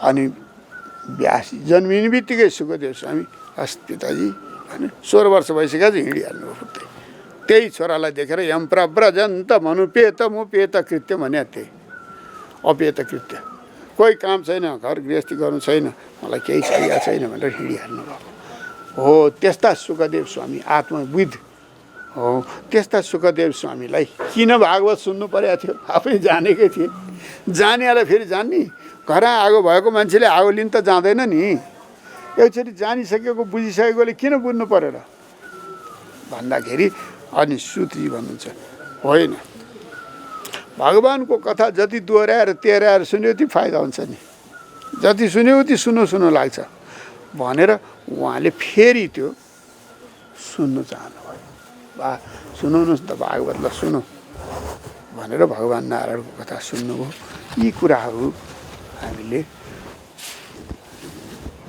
अनि व्यास जन्मिने बित्तिकै सुखदेव स्वामी हस् पिताजी भने 16 वर्ष भइसक्यो हिँडिहाल्नु फुत्तै। त्यही छोरालाई देखेर यम प्रव्रजन्त मनुपेत मुपेत कृत्य भने त्यही अपेत कृत्य। कोही काम छैन, घर गृहस्थी गर्नु छैन, मलाई केही चाहिएको छैन भनेर हिँडिहाल्नु भएको हो। त्यस्ता सुखदेव स्वामी आत्मविद हो। त्यस्ता सुखदेव स्वामीलाई किन भागवत सुन्नु परेको थियो? आफै जानेकै थिए। जानेलाई फेरि जान्ने, घर आगो भएको मान्छेले आगो लिन त जाँदैन नि। एकचोटि जानिसकेको बुझिसकेकोले किन बुझ्नु पर्यो र भन्दाखेरि अनि सुतजी भन्नुहुन्छ होइन, भगवानको कथा जति दोहोऱ्याएर तेह्राएर सुन्यो उति फाइदा हुन्छ नि, जति सुन्यो उति सुन्नु लाग्छ भनेर उहाँले फेरि त्यो सुन्नु चाहनुभयो। बा सुनाउनुहोस् त भागवतलाई सुनौ भनेर भगवान् नारायणको कथा सुन्नुभयो। यी कुराहरू हामीले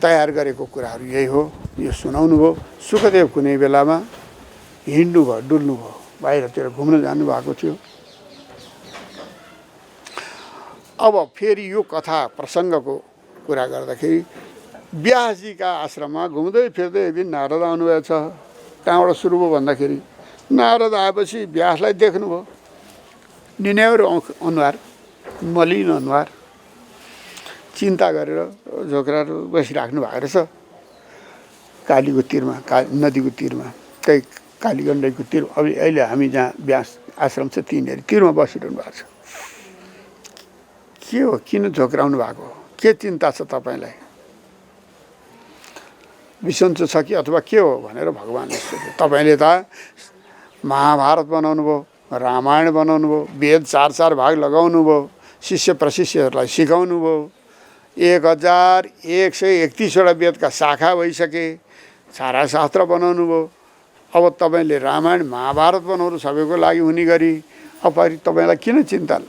तयार गरेको कुराहरू यही हो। यो सुनाउनु भयो। सुखदेव कुनै बेलामा हिँड्नु भयो, डुल्नु भयो, बाहिरतिर घुम्न जानुभएको थियो। अब फेरि यो कथा प्रसङ्गको कुरा गर्दाखेरि व्यासजीका आश्रममा घुम्दै फिर्दै एक दिन नारद आउनुभएको छ। कहाँबाट सुरु भयो भन्दाखेरि नारद आएपछि व्यासलाई देख्नुभयो, निनेवर अनुहार, मलिन अनुहार, चिन्ता गरेर झोक्राएर बसिराख्नु भएको रहेछ कालीको तिरमा, नदीको तिरमा, त्यही कालीगण्डकीको तिर। अब अहिले हामी जहाँ व्यास आश्रम छ त्यहीँनिर तिरमा बसिरहनु भएको छ। के हो, किन झोक्राउनु भएको, के चिन्ता छ तपाईँलाई, बिसन्चो छ कि अथवा के हो भनेर भगवान्ले सोध्यो। तपाईँले त महाभारत बनाउनु भयो, रामायण बनाउनु भयो, वेद 4 भाग लगाउनु भयो, शिष्य प्रशिष्यहरूलाई सिकाउनु भयो, 1131वटा वेदका शाखा भइसके, सारा शास्त्र बनाउनु भयो। अब तपाईँले रामायण महाभारत बनाउनु सबैको लागि हुने गरी अब तपाईँलाई किन चिन्ता?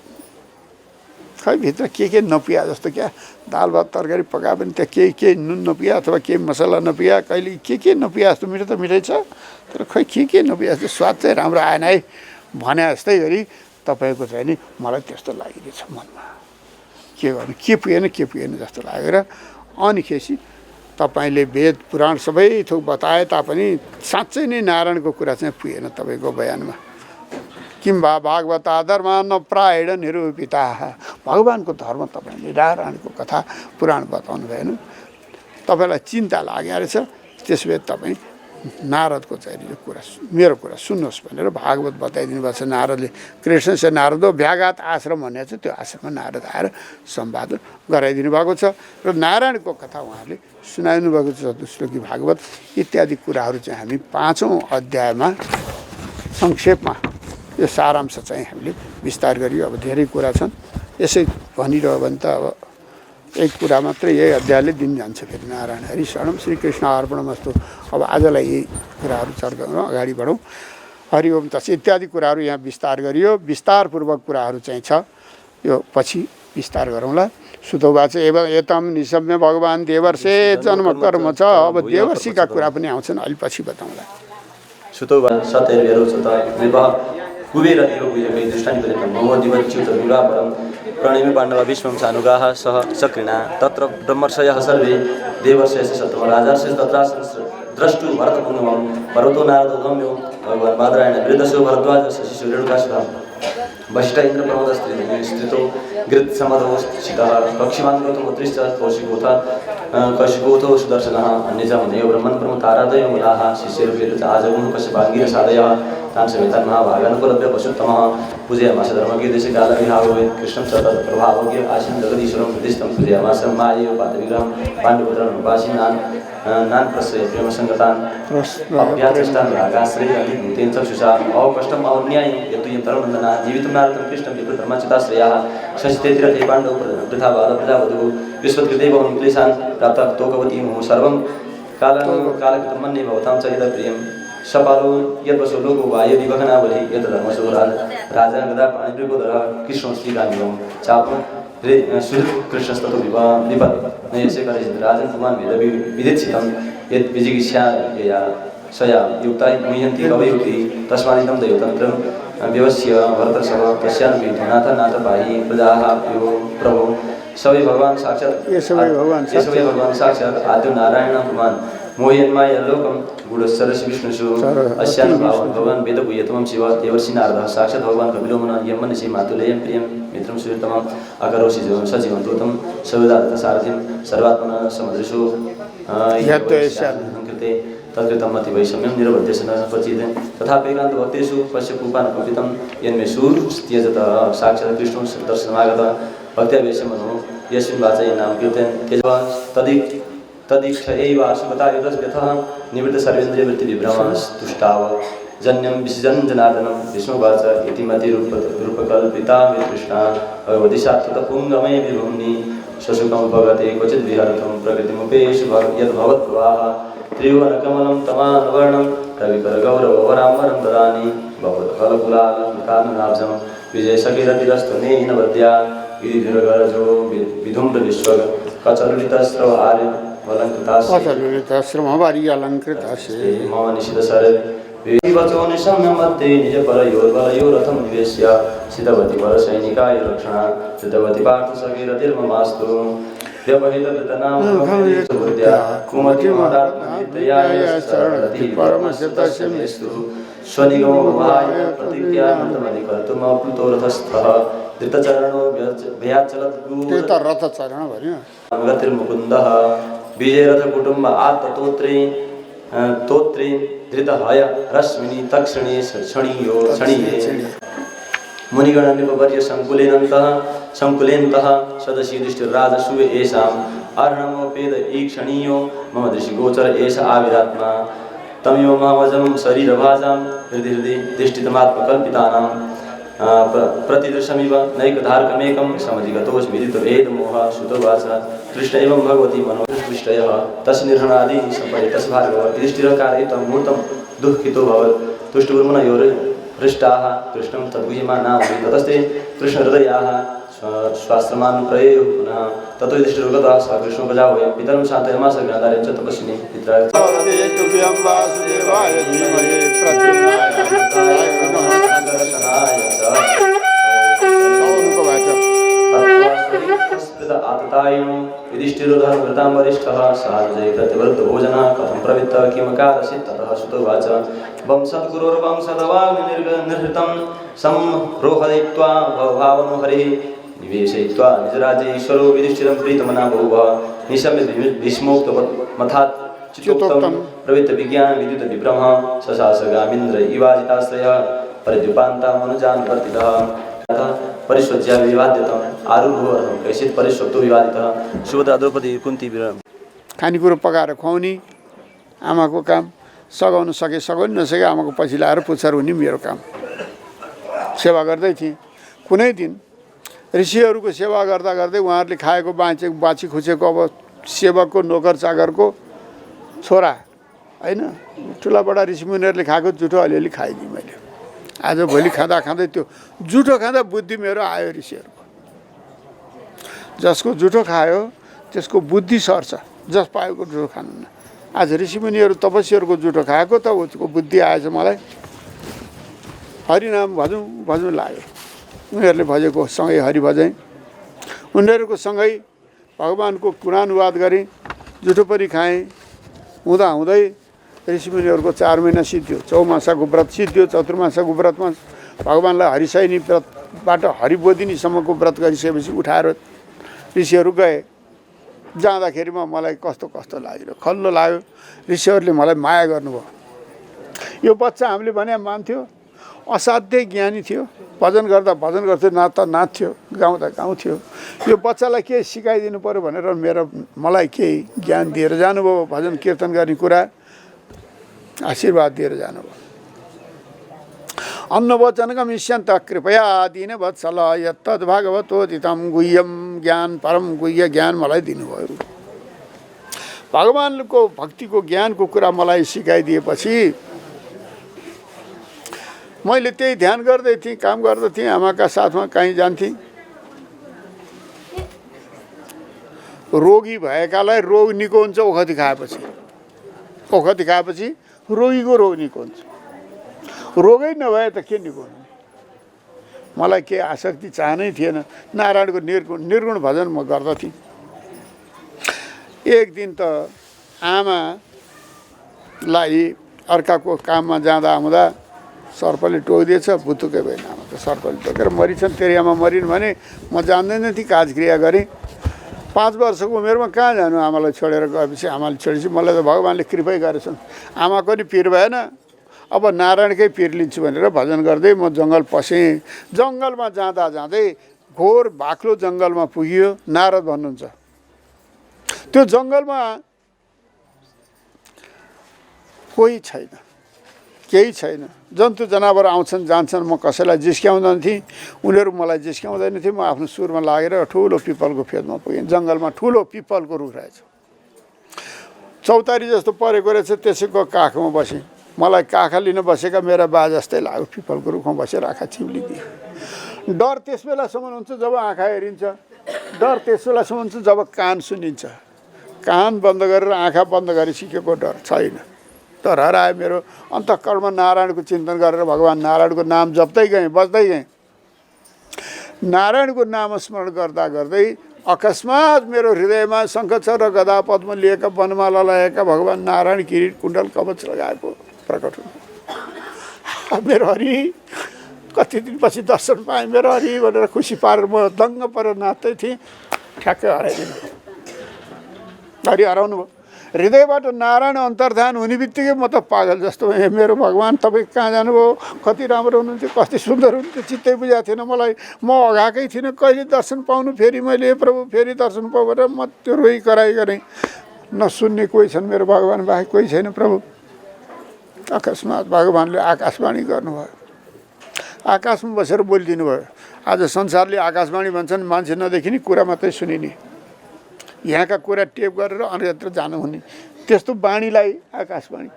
खै भित्र के नपिया जस्तो क्या, दाल भात तरकारी पकाए पनि त्यहाँ के नुन नपिया अथवा के मसला नपिया, कहिले के नपिया जस्तो। मिठो त मिठै छ तर खै के नपिया जस्तो, स्वाद चाहिँ राम्रो आएन है भने जस्तै गरी तपाईँको चाहिँ नि मलाई त्यस्तो लागिरहेछ मनमा। के गर्नु, के पुगेन जस्तो लागेर अनि खेसी तपाईँले वेद पुराण सबै थोक बताए तापनि साँच्चै नै नारायणको कुरा चाहिँ पुगेन तपाईँको बयानमा। किम भागवता धर्म न प्रायण निरूपिता, भगवानको धर्म तपाईँले नारायणको कथा पुराण बताउनु भएन, तपाईँलाई चिन्ता लागेको रहेछ। त्यसो भए तपाईँ नारदको चाहिँ यो कुरा, मेरो कुरा सुन्नुहोस् भनेर भागवत बताइदिनु भएको छ नारदले। कृष्ण से नारदो भ्याघात आश्रम भन्ने छ, त्यो आश्रममा नारद आएर सम्वाद गराइदिनु भएको छ र नारायणको कथा उहाँले सुनाइदिनु भएको छ। श्लोकी भागवत इत्यादि कुराहरू चाहिँ हामी 5औं अध्यायमा संक्षेपमा यो सारांश चाहिँ हामीले विस्तार गरियो। अब धेरै कुरा छन्, यसै भनिरह्यो भने त अब एक कुरा मात्रै यही अध्यायले दिन जान्छ। फेरि नारायण हरि शरणम श्रीकृष्ण अर्पणमस्तु। अब आजलाई यही कुराहरू चर्चा गरौँ, अगाडि बढौँ। हरिओम तस् इत्यादि कुराहरू यहाँ विस्तार गरियो। विस्तारपूर्वक कुराहरू चाहिँ छ, यो पछि विस्तार गरौँला। सुतौबा चाहिँ एतम निसम्य भगवान् देवर्षे जन्म कर्म छ। अब देवर्षिका कुरा पनि आउँछन्, अलि पछि बताउँला। सुतौबा सत्यवेरो सुत विवाह कुबेर एव गुह्यकै दृष्टानि पर्यन्तं मम दिवच्युत विवाहपरं प्रणेमि पाण्डवा विश्वं सानुगाः सह चक्रिणा तत्र ब्रह्मर्षयः सर्वे देवर्षयस्य सत्तम राजर्षयः तत्रासन् द्रष्टु भरतपुङ्गमं पर्वतो नारदो गम्यो भगवान् बादरायण वृद्धसो भरद्वाजस्य शिशु रेणुकाशः वशिष्ठ इन्द्र प्रमोदस्त्रितो गृत्समदोषितः कक्षिमान् गौतमोत्रिश्च कौशिकोऽथो सुदर्शनः अन्यजमनयो ब्रह्मन् प्रमुतारादयो मुलाः शिष्यरूपेण च आजगुं कश्यपाङ्गिरसादयः तान् समेतान् महाभागानुपुरद्य पशुत्तमः पूजयामास धर्मकीर्तिस्य कालविहावो कृष्णं च तत्प्रभावज्ञ आसीन् जगदीश्वरं हृदिस्थं पूजयामास मायेव पादविग्रहं पाण्डुपुत्रान् उपासीनान् नान् प्रश्रय प्रेमसङ्गतान् अभ्याचष्टान् रागाश्रयभूतेन चक्षुषा अवकष्टम् अवन्यायं यद्वयं तरुणन्दना जीवितं नारदं कृष्णं विप्रधर्मचिताश्रयाः शशितेतिरथे पाण्डव वृथा बालप्रजावधूः विश्वकृते भवन् क्लेशान् प्राप्तः तोकवती मुहुः सर्वं कालकृतं मन्ये भवतां च यदप्रियं सपालो यद्वसो लोको वा यदि वहनावली यतधर्मसो राजा गदा पाणिभृगोदरः कृष्णं श्रीगान्धिवं चापं कृष्णस्ततो विपद नयसे करिचित् राजन् पुमान् विदित्सितं यत् विजिगीषया सया युक्ता मुह्यन्ति कवयुक्तिः तस्मादिदं दैवतन्त्रं व्यवस्य भरतर्षभ तस्यानुपीठो नाथ पाहि प्रजाः यो प्रभो सबै भगवान साक्षात् ये सबै भगवान साक्षात् आद्य नारायण भगवान मोहयन्माय लोकम गुडस्सरस विष्णुषु अस्यानुभावं भगवान वेदगुह्यतमं शिव देवर्षि नारदः साक्षात् भगवान कपिलो मुनिः यं मनसि मातुलेयं प्रियं मित्रं सुहृतमं अकरोषि सजीवं दूतं सर्वदा सारथिं सर्वात्मना समदृशो कृते तद्कृतं मति वैषम्यं निरवध्यसन क्वचित् तथापि एकान्त भक्तेषु पश्य पूपानकल्पितं यन्मे सूर्यत्यजत साक्षात् कृष्णो दर्शनमागत भक्त्यावेशमनो यस्मिन् वाचय नाम कीर्तन त्यजवा तदीक्ष एव सुगता युधस्व्यथः निवृत्त सर्वेन्द्रियवृत्तिविभ्रमस्तुष्टाव जन्यं विसृजन् जनार्दनं विष्णुवाच इति मतिरूपकल्पिता वितृष्णा भगवती सात्वतपुङ्गमे विभुम्नि शशुकं भगते क्वचित् विहरतं प्रकृतिमुपेषु यद्भवत्प्रवाह त्रिभुवनकमलं तमानवर्णं रविकरगौरवराम्बरं ददानि भवत्फलकुलालकाननाब्जं विजयसखिरतिरस्तनेन वद्या गिरिधरगरजो विधुम्रविश्वग कचरुलितस्रव आर्य अलङ्कृतास्य मम निशितशरदि विवचो निशम्य मध्ये निजपरयोर्बलयोरथं निवेश्य सितवती परसैनिकाय रक्षणा सितवती पार्थसखिरतिर्ममास्तु व्यवहितनाम कुमतिमदात्मनित्रयाय शरणति परमस्य तस्य मेस्तु स्वनिगमो भाय प्रतिज्ञानन्तमधिकर्तुमप्लुतो रथस्थः धृतचरणो रथचरण भन्यो गतिर्मुकुन्दः विजयरथकुटुम्ब आत्ततोत्रे तोत्रे धृतहय रश्मिनि तक्षणे क्षणीये मुनिगणनिपवर्य सङ्कुलेन्तः सदसि दृष्टिर्राजसूय येषाम् अर्णमोपेद ईक्षणीयो मम दृशिगोचर एष आविरात्मा तमेव महमजं शरीरभाजां हृदि दृष्टितमात्मकल्पितानां प्रतिदृशमिव नैकधारकमेकं समधिगतोऽस्मिदितवेदमोह श्रुतोवाच कृष्ण एवं भगवती मनोदृष्टयः तस्य निर्हणादीनि सम्पदे तस्य भार्गव युधिष्ठिरकारयितं मूर्तं दुःखितोऽभवत् तुष्टुर्मनयोर्हृष्टाः कृष्णं तद्गुह्यमानां ततस्ते कृष्णहृदयाः स्वाश्रमानुप्रयेयुः पुनः ततो युधिष्ठिरो स कृष्णो प्रजावयं पितरं शान्तयमास ज्ञातारे च तपस्विनी पितराय आततायिनो युधिष्ठिरो धर्मभृतां वरिष्ठः सार्जय प्रतिवृद्धभोजनः कथं प्रवृत्तः किमकारसित् ततः श्रुतोवाच वंशद्गुरोर्वंशदवाग्निर्हृतं संरोहयित्वा भावनो हरिः निवेशयित्वा निजराज्ये ईश्वरो युधिष्ठिरं प्रीतमना बहुवः निशम्य भीष्मोक्तमथात् चित्तोक्तं प्रवृत्तविज्ञान विद्युतविभ्रमः सशासगामीन्द्र इवाजिताश्रयः परिद्युपान्तामनुजानुवर्तितः परिष्वज्या विवाद्यतम आरूढोरहं कैसित परिष्वक्तो विवादितः सुभद्रा द्रौपदी कुन्ती खानेकुरो पकाएर खुवाउने आमाको काम सघाउन सके सघाउनु नसके आमाको पछि लाएर पुच्छर हुने मेरो काम सेवा गर्दै थिएँ कुनै दिन ऋषिहरूको सेवा गर्दा गर्दै उहाँहरूले खाएको बाँची खुचेको अब सेवकको नोकर चाकरको छोरा होइन ठुला बडा ऋषिमुनिहरूले खाएको जुठो अलिअलि खाइदिएँ मैले आज भोलि खाँदा खाँदै त्यो जुठो खाँदा बुद्धि मेरो आयो ऋषिहरूको जसको जुठो खायो त्यसको बुद्धि सर्छ जस पाएको जुठो खानुहुन्न आज ऋषिमुनिहरू तपस्वीहरूको जुठो खाएको त उसको बुद्धि आएछ मलाई हरिनाम भजौँ भजौँ लाग्यो उनीहरूले भजेको सँगै हरि भजैँ उनीहरूको सँगै भगवानको कुरानुवाद गरेँ जुठो पनि खाएँ हुँदा हुँदै ऋषिमुनिहरूको 4 महिना सिद्धियो चौमासाको व्रत सिद्धियो चतुर्मासाको व्रतमा भगवान्लाई हरिशयनी व्रतबाट हरिबोधिनीसम्मको व्रत गरिसकेपछि उठाएर ऋषिहरू गए जाँदाखेरिमा मलाई कस्तो कस्तो लाग्यो खल्लो लाग्यो ऋषिहरूले मलाई माया गर्नुभयो यो बच्चा हामीले भने मान्थ्यो असाध्यै ज्ञानी थियो भजन गर्दा भजन गर्थ्यो नाच्दा नाच्थ्यो गाउँदा गाउँथ्यो यो बच्चालाई के सिकाइदिनु पर्यो भनेर मलाई केही ज्ञान दिएर जानुभयो भजन कीर्तन गर्ने कुरा आशीर्वाद दिएर जानुभयो अन्नवचनगमिष्यन्त कृपया दीन वत्सल यत्तद्भागवतोदितं गुह्यं ज्ञान परम गुह्य ज्ञान मलाई दिनुभयो भगवानको भक्तिको ज्ञानको कुरा मलाई सिकाइदिएपछि मैले त्यही ध्यान गर्दै थिएँ काम गर्दै थिएँ आमाका साथमा कहीँ जान्थेँ रोगी भएकालाई रोग निको हुन्छ ओखती खाएपछि रोगीको रोग निको हुन्छ रोगै नभए त के निको हुने मलाई केही आसक्ति चाहनै थिएन। नारायणको निर्गुण भजन म गर्दथेँ। एक दिन त आमालाई अर्काको काममा जाँदा आउँदा सर्पले टोकिदिएछ, भुतुकै भएन। आमा त सर्पले टोकेर मरिछन्, तेरी आमा मरिन् भने म जान्दैन थिएँ, काजक्रिया गरेँ। 5 वर्षको उमेरमा कहाँ जानु, आमालाई छोडेर गएपछि। आमाले छोडेपछि मलाई त भगवान्ले कृपै गरेछन्। आमाको नि पिर भएन, अब नारायणकै पिर लिन्छु भनेर भजन गर्दै म जङ्गल पसेँ। जङ्गलमा जाँदा जाँदै घोर बाक्लो जङ्गलमा पुगियो। नारद भन्नुहुन्छ त्यो जङ्गलमा कोही छैन, केही छैन। जन्तु जनावर आउँछन् जान्छन्, म कसैलाई जिस्क्याउँदैन थिएँ, उनीहरू मलाई जिस्क्याउँदैन थिए। म आफ्नो सुरमा लागेर ठुलो पिपलको फेदमा पुगेँ। जङ्गलमा ठुलो पिपलको रुख रहेछ, चौतारी जस्तो परेको रहेछ। त्यसैको काखमा बसेँ। मलाई काखा लिन बसेका मेरा बा जस्तै लाग्यो। पिपलको रुखमा बसेर आँखा चिम्लिदियो। डर त्यस बेलासम्म हुन्छ जब आँखा हेरिन्छ, डर त्यस बेलासम्म हुन्छ जब कान सुनिन्छ। कान बन्द गरेर आँखा बन्द गरी सिकेको डर छैन। तर हरायो मेरो अन्तःकरणमा नारायणको चिन्तन गरेर भगवान् नारायणको नाम जप्दै गएँ, बज्दै गएँ। नारायणको नाम स्मरण गर्दा गर्दै अकस्मात मेरो हृदयमा शङ्खचक्र र गदा पद्म लिएका वनमाला लगाएका भगवान् नारायण किरीट कुण्डल कवच लगाएको प्रकट हुनु। मेरो हरि, कति दिनपछि दर्शन पाएँ, मेरो हरि भनेर खुसी पारेर म दङ्ग परेर नाच्दै थिएँ। ठ्याक्कै हराइदिनु, हरि हराउनु भयो। हृदयबाट नारायण अन्तर्धान हुने बित्तिकै म त पागल जस्तो भएँ। मेरो भगवान् तपाईँ कहाँ जानुभयो, कति राम्रो हुनुहुन्थ्यो, कति सुन्दर हुनुहुन्थ्यो, चित्तै बुझाएको थिएन मलाई। म अघाएकै थिइनँ, कहिले दर्शन पाउनु फेरि मैले, प्रभु फेरि दर्शन पाउँ भनेर म त्यो रोइ कराइ गरेँ। नसुन्ने कोही छन् मेरो भगवान् बाहेक, कोही छैन प्रभु। अकस्मात भगवान्ले आकाशवाणी गर्नुभयो। आकाशमा बसेर बोलिदिनु भयो। आज संसारले आकाशवाणी भन्छन्, मान्छे नदेखिने कुरा मात्रै सुनिने, यहाँका कुरा टेप गरेर अन्यत्र जानुहुने, त्यस्तो बाणीलाई आकाशवाणी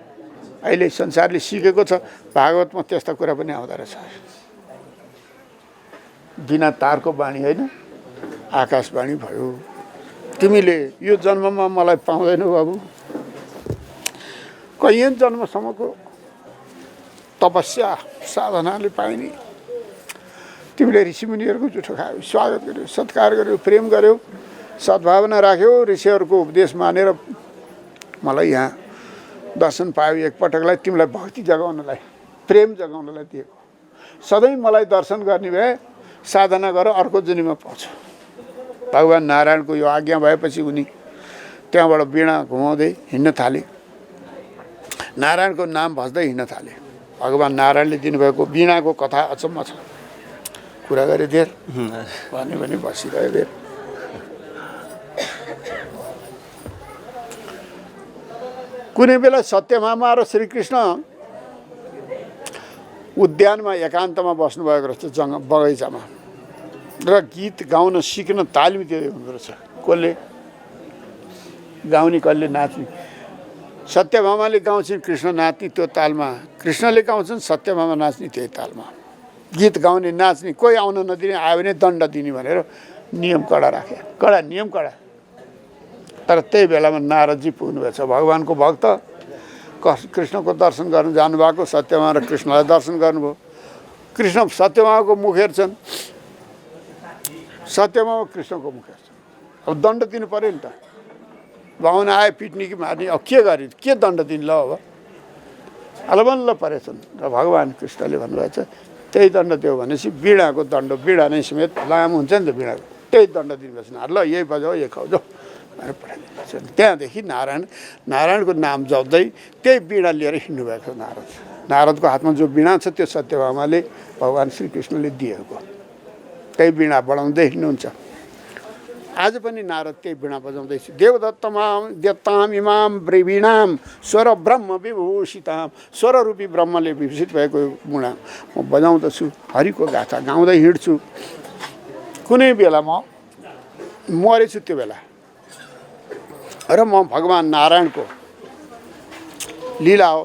अहिले संसारले सिकेको छ। भागवतमा त्यस्ता कुरा पनि आउँदो रहेछ। बिना तारको बाणी होइन, आकाशवाणी भयो। तिमीले यो जन्ममा मलाई पाउँदैनौ बाबु, कैयौँ जन्मसम्मको तपस्या साधनाले पाइने। तिमीले ऋषिमुनिहरूको जुठो खायौ, स्वागत गर्यौ, सत्कार गर्यौ, प्रेम गर्यौ, सद्भावना राख्यौ, ऋषिहरूको उपदेश मानेर मलाई यहाँ दर्शन पायो एकपटकलाई। तिमीलाई भक्ति जगाउनलाई, प्रेम जगाउनलाई दिएको। सधैँ मलाई दर्शन गर्ने भए साधना गर, अर्को जुनीमा पाउँछ। भगवान् नारायणको यो आज्ञा भएपछि उनी त्यहाँबाट वीणा घुमाउँदै हिँड्न थाले। नारायणको नाम भज्दै हिँड्न थाले। भगवान् नारायणले दिनुभएको वीणाको कथा अचम्म छ। कुरा गरे धेर, भन्यो भने बसिरह्यो धेर। कुनै बेला सत्यभामा र श्रीकृष्ण उद्यानमा एकान्तमा बस्नुभएको रहेछ, बगैँचामा, र गीत गाउन सिक्न तालिम दिँदै हुँदो रहेछ। कसले गाउने, कसले नाच्ने। सत्यभामाले गाउँछन्, कृष्ण नाच्ने त्यो तालमा, कृष्णले गाउँछन्, सत्यभामा नाच्ने त्यही तालमा। गीत गाउने, नाच्ने, कोही आउन नदिने, आयो भने दण्ड दिने भनेर नियम कडा राखे। कडा नियम कडा। तर त्यही बेलामा नारदजी पुग्नुभएछ। भगवान्को भक्त कृष्णको दर्शन गर्न जानुभएको। सत्यभामा र कृष्णलाई दर्शन गर्नुभयो। कृष्ण सत्यभामाको मुख हेर्छन्, सत्यभामा कृष्णको मुख हेर्छन्। अब दण्ड दिनु पऱ्यो नि त। भावना आयो पिट्ने कि मार्ने, अब के गर्ने, के दण्ड दिनु ल। अब अलबल्ल परेछन् र भगवान् कृष्णले भन्नुभएछ त्यही दण्ड दियो भनेपछि वीणाको दण्ड, वीणा नै समेत लामो हुन्छ नि त वीणाको, त्यही दण्ड दिनुभएछ। ल यही बजाऊ, यही खाऊ जाऊ भनेर पठाइदिनुभएछ। त्यहाँदेखि नारायणको नाम जप्दै त्यही वीणा लिएर हिँड्नुभएको नारद। नारदको हातमा जो वीणा छ त्यो सत्यभामाले भगवान् श्रीकृष्णले दिएको, त्यही वीणा बढाउँदै हिँड्नुहुन्छ। आज पनि नारद त्यही वीणा बजाउँदैछ। देवदत्ताम इमाम वीणाम स्वर ब्रह्म विभूषिताम, स्वररूपी ब्रह्मले विभूषित भएको वीणा म बजाउँदछु, हरिको गाथा गाउँदै हिँड्छु। कुनै बेला म मरेछु त्यो बेला, र म भगवान् नारायणको लीला हो।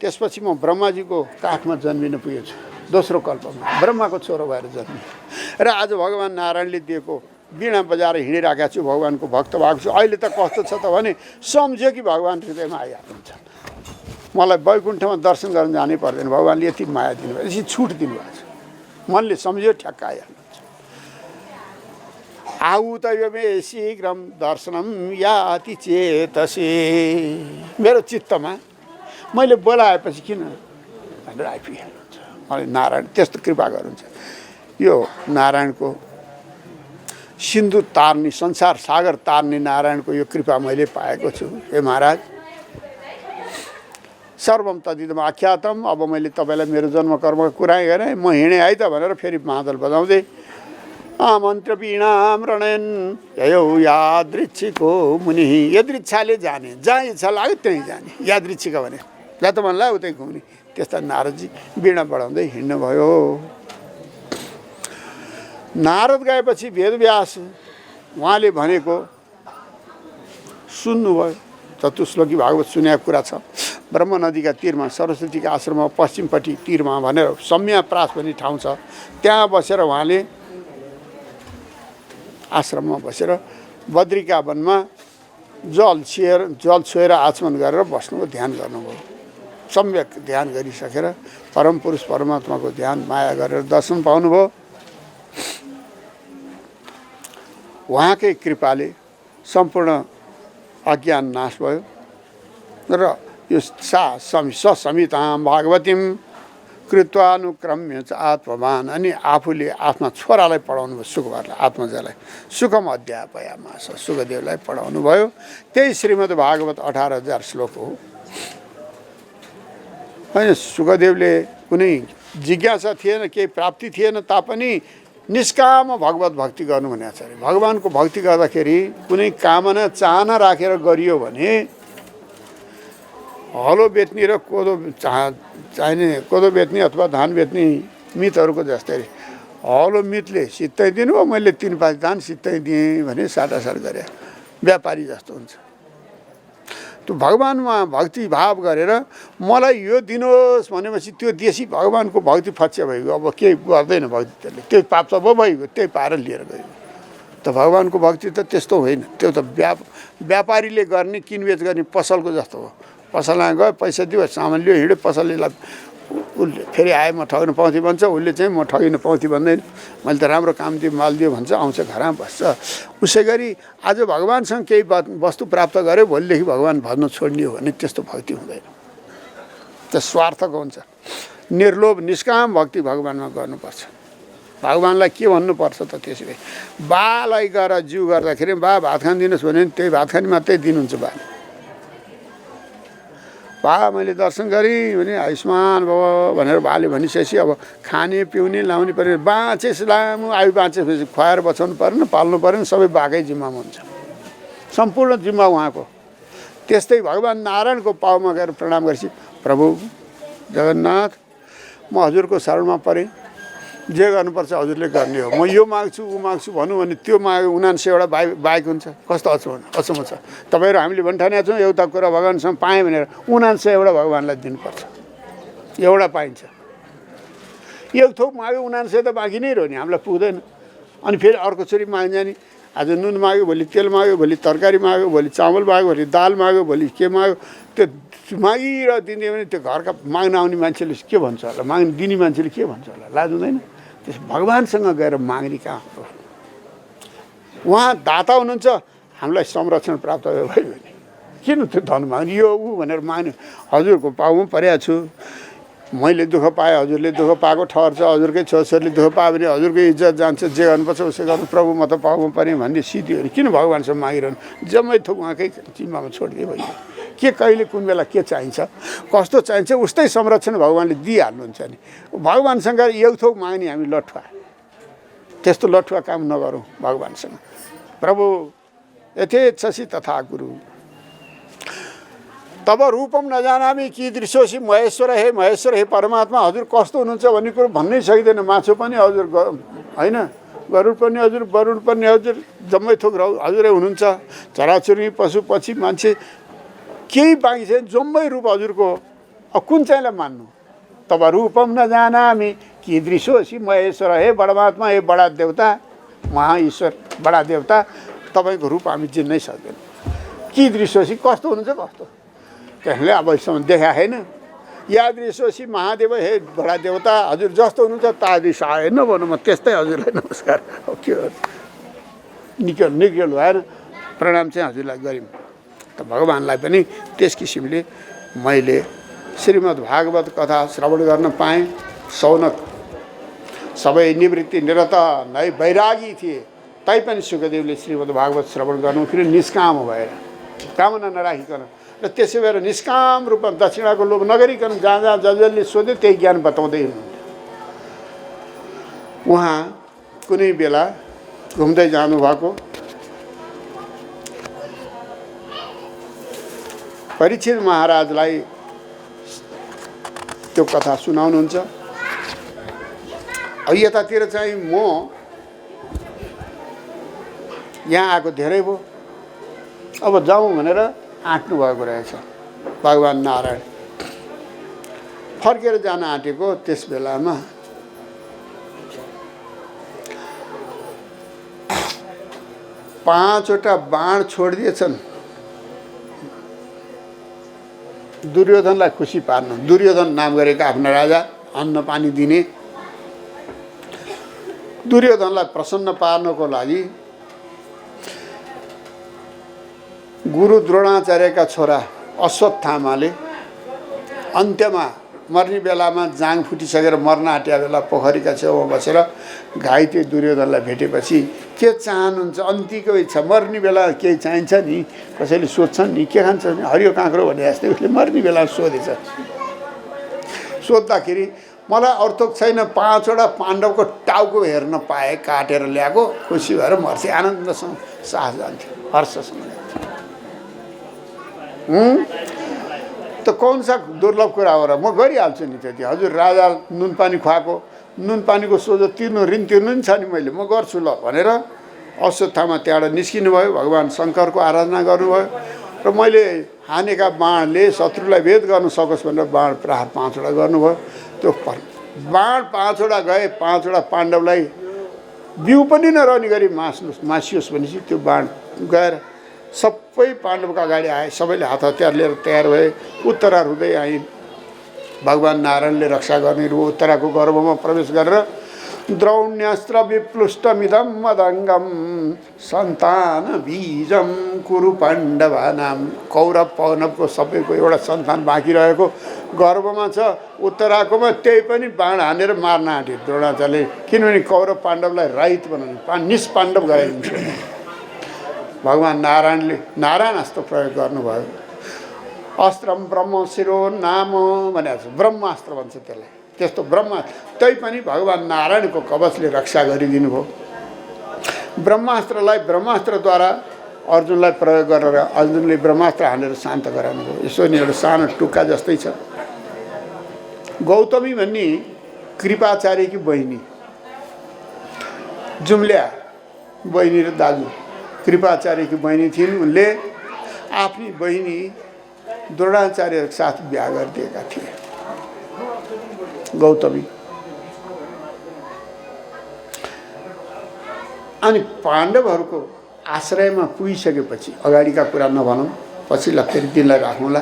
त्यसपछि म ब्रह्माजीको काखमा जन्मिन पुगेछु। दोस्रो कल्पमा ब्रह्माको छोरो भएर जन्मेँ र आज भगवान् नारायणले दिएको वीणा बजाएर हिँडिरहेको छु। भगवान्को भक्त भएको छु। अहिले त कस्तो छ त भने सम्झ्यो कि भगवान् हृदयमा आइहाल्नुहुन्छ। मलाई वैकुण्ठमा दर्शन गर्न जानै पर्दैन। भगवान्ले यति माया दिनुभयो, यति छुट दिनुभएको छ। मनले सम्झ्यो ठ्याक्क आइहाल्नुहुन्छ। आहुतमे शीघ्रम दर्शनम याति चेतसे, मेरो चित्तमा मैले बोलाएपछि किन भनेर आइपुगिहाल्नुहुन्छ। मलाई नारायण त्यस्तो कृपा गर्नुहुन्छ। यो नारायणको सिन्धु तार्ने, संसार सागर तार्ने नारायणको यो कृपा मैले पाएको छु। हे महाराज, सर्वम तदिदम आख्यातम। अब मैले तपाईँलाई मेरो जन्म कर्मको कुरा गरेँ, म हिँडेँ है त भनेर फेरि मादल बजाउँदै आमन्त्र वीणाम रणयन ययौ यादृच्छिको मुनि। यदृच्छाले जाने, जहाँ इच्छा लाग्यो त्यहीँ जाने। यादृच्छिका भने जहाँ त मन लाग्यो उतै घुम्ने। त्यस्ता नारदजी वीणा बढाउँदै हिँड्नुभयो। नारद गएपछि वेदव्यास उहाँले भनेको सुन्नुभयो। चतुश्लोकी भागवत सुनेको कुरा छ। ब्रह्म नदीका तीरमा सरस्वतीका आश्रममा पश्चिमपट्टि तीरमा भनेर सम्याप्रास भन्ने ठाउँ छ। त्यहाँ बसेर उहाँले आश्रममा बसेर बद्रिका वनमा जल छोएर आचमन गरेर बस्नुभयो, ध्यान गर्नुभयो। सम्यक ध्यान गरिसकेर परम पुरुष परमात्माको ध्यान माया गरेर दर्शन पाउनुभयो। उहाँकै कृपाले सम्पूर्ण अज्ञान नाश भयो र यो ससमितां भागवतीं कृत्वानुक्रम्य च आत्मवान। अनि आफूले आफ्ना छोरालाई पढाउनु भयो, सुखभरलाई, आत्मजलाई सुखम अध्यापयामास, सुखदेवलाई पढाउनु भयो। त्यही श्रीमद् भागवत 18,000 श्लोक हो। होइन, सुखदेवले कुनै जिज्ञासा थिएन, केही प्राप्ति थिएन तापनि निष्काम भगवत भक्ति गर्नु भनेको छ अरे। भगवानको भक्ति गर्दाखेरि कुनै कामना चाहना राखेर गरियो भने हलो बेच्ने र चाहिने कोदो बेच्ने अथवा धान बेच्ने मितहरूको जस्तै हलो मितले सित्तै दिनुभयो, मैले 3-5 धान सित्तै दिएँ भने साटासाट गरे, व्यापारी जस्तो हुन्छ। त्यो भगवानमा भक्ति भाव गरेर मलाई यो दिनुहोस् भनेपछि त्यो देशी भगवानको भक्ति फच्छ भइगयो। अब केही गर्दैन भक्ति, त्यसले त्यो पाप त भइगयो, त्यही पाएर लिएर गयो। त भगवानको भक्ति त त्यस्तो होइन। त्यो त व्यापारीले गर्ने, किनबेच गर्ने पसलको जस्तो हो। पसलमा गयो, पैसा दियो, सामान लियो, हिँड्यो। पसलले उसले फेरि आयो म ठग्न पाउँथेँ भन्छ, उसले चाहिँ म ठगिन पाउँथेँ भन्दैन। मैले त राम्रो काम दिएँ, माल दियो भन्छ, आउँछ घरमा बस्छ। उसै गरी आज भगवान्सँग केही वस्तु प्राप्त गर्यो, भोलिदेखि भगवान् भन्न छोड्ने हो भने त्यस्तो भक्ति हुँदैन। त्यो स्वार्थको हुन्छ। निर्लोभ निष्काम भक्ति भगवान्मा गर्नुपर्छ। भगवान्लाई के भन्नुपर्छ त त्यसरी? बालाई गएर जिउ गर्दाखेरि बा भात खान दिनुहोस् भने त्यही भात खाने मात्रै दिनुहुन्छ। बा मैले दर्शन गरेँ भने आयुष्मान भव भनेर बाले भनिसकेपछि अब खाने पिउने लाउने पऱ्यो। बाँचेस लामो आयु बाँचेपछि खुवाएर बचाउनु परेन, पाल्नु परेन, सबै बाकै जिम्मामा हुन्छ। सम्पूर्ण जिम्मा उहाँको। त्यस्तै भगवान् नारायणको पाउमा गएर प्रणाम गरेपछि प्रभु जगन्नाथ, म हजुरको शरणमा परेँ, जे गर्नुपर्छ हजुरले गर्ने हो। म यो माग्छु ऊ माग्छु भनौँ भने त्यो माग्यो 79वटा बाइक हुन्छ। कस्तो अचम्म छ। तपाईँहरू हामीले भन्ठानेका छौँ एउटा कुरा भगवान्सँग पाएँ भनेर 79वटा भगवान्लाई दिनुपर्छ। एउटा पाइन्छ। एक थोक माग्यो 79 त बाँकी नै रह्यो नि, हामीलाई पुग्दैन। अनि फेरि अर्को चोटि माग्छ नि, आज नुन माग्यो, भोलि तेल माग्यो, भोलि तरकारी माग्यो, भोलि चामल माग्यो, भोलि दाल माग्यो, भोलि के माग्यो। त्यो मागिरह दिने भने त्यो घरका माग्न आउने मान्छेले के भन्छ होला, माग्न दिने मान्छेले के भन्छ होला, लाज हुँदैन? त्यस भगवान्सँग गएर माग्ने कहाँ हो? उहाँ दाता हुनुहुन्छ, हामीलाई संरक्षण प्राप्त भयो भने किन त्यो धन माग्ने? यो ऊ भनेर माग्ने। हजुरको पाउमा परेको छु, मैले दुःख पाएँ, हजुरले दुःख पाएको ठहर छ, हजुरकै छोराछोरीले दुःख पायो भने हजुरकै इज्जत जान्छ, जे गर्नुपर्छ उसै गर्नु। प्रभु म त पाउमा परेँ भन्ने सिद्धियो भने किन भगवान्सँग मागिरहनु? जम्मै थोक उहाँकै जिम्मामा छोडिदिए भयो। के कहिले कुन बेला के चाहिन्छ, कस्तो चाहिन्छ उस्तै संरक्षण भगवान्ले दिइहाल्नुहुन्छ नि। भगवान्सँग एक थोक माग्ने हामी लठुवा, त्यस्तो लठुवा काम नगरौँ भगवान्सँग। प्रभु यथेच्छसि तथा गुरु तब रूपम नजानामि कीदृशोसि महेश्वर हे परमात्मा। हजुर कस्तो हुनुहुन्छ भन्ने कुरो भन्नै सकिँदैन। माछो पनि हजुर होइन, गरुड पनि हजुर, वरुण पनि हजुर, जम्मै थोक हजुरै हुनुहुन्छ। चराचुरुङ्गी पशु पक्षी मान्छे केही बाँकी छैन, जम्मै रूप हजुरको। अब कुन चाहिँलाई मान्नु? तब रूपम नजानामि कीदृशोसि महेश्वर हे परमात्मा, हे बडा देवता, महाईश्वर बडा देवता, तपाईँको रूप हामी चिन्नै सक्दैन। कीदृशोसि कस्तो हुनुहुन्छ, कस्तो त्यसले अब यसमा देखा छैन। यादृशोसी महादेव हे बडा देवता हजुर जस्तो हुनुहुन्छ तादृश आएन भनौँ म त्यस्तै हजुरलाई नमस्कार अब के गर्नु निक्ल भएन प्रणाम चाहिँ हजुरलाई गऱ्यौँ त भगवान्लाई पनि त्यस किसिमले मैले श्रीमद् भागवत कथा श्रवण गर्न पाएँ सौनक सबै निवृत्ति निरत नै वैरागी थिए तैपनि सुखदेवले श्रीमद् भागवत श्रवण गर्नु फेरि निष्काम भएर कामना नराखिकन र त्यसै भएर निष्काम रूपमा दक्षिणाको लोभ नगरिकन जहाँ जहाँ जसले सोध्यो त्यही ज्ञान बताउँदै हुनुहुन्थ्यो उहाँ कुनै बेला घुम्दै जानुभएको परीक्षित महाराजलाई त्यो कथा सुनाउनुहुन्छ यतातिर चाहिँ म यहाँ आएको धेरै भयो अब जाउँ भनेर आँट्नु भएको रहेछ भगवान् नारायण फर्केर जान आँटेको त्यस बेलामा पाँचवटा बाण छोडिदिएछन् दुर्योधनलाई खुसी पार्नु दुर्योधन नाम गरेका आफ्ना राजा अन्न पानी दिने दुर्योधनलाई प्रसन्न पार्नको लागि गुरु द्रोणाचार्यका छोरा अश्वत्थामाले अन्त्यमा मर्ने बेलामा जाङ फुटिसकेर मर्न आँटेका बेला पोखरीका छेउमा बसेर घाइते दुर्योधनलाई भेटेपछि के चाहनुहुन्छ अन्तिको इच्छा मर्ने बेला केही चाहिन्छ नि कसैले सोध्छन् नि के खान्छ नि हरियो काँक्रो भने जस्तै उसले मर्ने बेला सोधेछ सोद्धाखेरि मलाई अर्थोक छैन पाँचवटा पाण्डवको टाउको हेर्न पाए काटेर ल्याएको खुसी भएर मर्थे आनन्दसँग सास जान्थ्यो हर्षसँग त कौन सा दुर्लभ कुरा हो र म गरिहाल्छु नि त्यति हजुर राजा नुन पानी खुवाएको नुन पानीको सोझो तिर्नु ऋण तिर्नु नि छ नि मैले म गर्छु ल भनेर अश्वत्थामा त्यहाँबाट निस्किनु भयो भगवान् शङ्करको आराधना गर्नुभयो र मैले हानेका बाणले शत्रुलाई भेद गर्न सकोस् भनेर बाण प्रहार 5वटा गर्नुभयो त्यो बाण 5वटा गए 5वटा पाण्डवलाई बिउ पनि नरहने गरी मासियोस् भनेपछि त्यो बाण गएर सबै पाण्डवका अगाडि आए सबैले हात हतियार लिएर तयार भए उत्तरा हुँदै आइन् भगवान् नारायणले रक्षा गर्ने रु उत्तराको गर्भमा प्रवेश गरेर द्रौण्यास्त्र विप्लुष्टमिदं मदङ्गम सन्तान बीजम कुरु पाण्डवानाम कौरव पौरवको सबैको एउटा सन्तान बाँकी रहेको गर्भमा छ उत्तराकोमा त्यही पनि बाण हानेर मार्न आँटे द्रोणाचार्यले किनभने कौरव पाण्डवलाई रहित बनाउने निष्पाण्डव गराइदिन्छ भगवान् नारायणले नारायणास्त्र प्रयोग गर्नुभयो अस्त्रम ब्रह्म शिरो नाम भनेको छ ब्रह्मास्त्र भन्छ त्यसलाई त्यस्तो ब्रह्म त्यही पनि भगवान् नारायणको कवचले रक्षा गरिदिनु भयो ब्रह्मास्त्रलाई ब्रह्मास्त्रद्वारा अर्जुनलाई प्रयोग गरेर अर्जुनले ब्रह्मास्त्र हानेर शान्त गराउनु भयो यसो नि एउटा सानो टुक्का जस्तै छ गौतमी भन्ने कृपाचार्यकी बहिनी जुम्ल्या बहिनी र दाजु कृपाचार्यकी बहिनी थिइन् उनले आफ्नी बहिनी द्रोणाचार्यको साथ बिहा गरिदिएका थिए गौतमी अनि पाण्डवहरूको आश्रयमा पुगिसकेपछि अगाडिका कुरा नभनौँ पछिल्ला फेरि दिनलाई राखौँला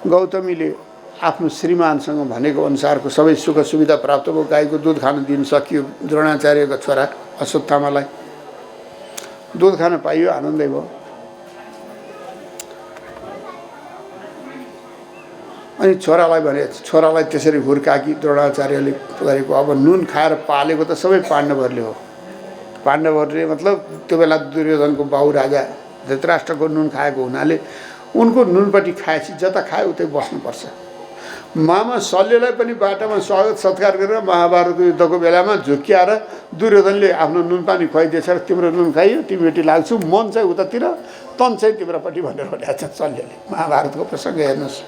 गौतमीले आफ्नो श्रीमानसँग भनेको अनुसारको सबै सुख सुविधा प्राप्त भयो गाईको दुध खान दिन सकियो द्रोणाचार्यको छोरा अश्वत्थामालाई दुध खान पाइयो आनन्दै भयो अनि छोरालाई भने छोरालाई त्यसरी हुर्काकी द्रोणाचार्यले गरेको अब नुन खाएर पालेको त सबै पाण्डवहरूले हो पाण्डवहरूले मतलब त्यो बेला दुर्योधनको बाउ राजा धृतराष्ट्रको नुन खाएको हुनाले उनको नुनपट्टि खाएपछि जता खाए उतै बस्नुपर्छ मामा शल्यलाई पनि बाटामा स्वागत सत्कार गरेर महाभारतको युद्धको बेलामा झुक्क्याएर दुर्योधनले आफ्नो नुन पानी खुवाइदिएछ र तिम्रो नुन खाइयो तिमीटी लाग्छु मन चाहिँ उतातिर तन चाहिँ तिम्रोपट्टि भनेर भनेको छ शल्यले महाभारतको प्रसङ्ग हेर्नुहोस्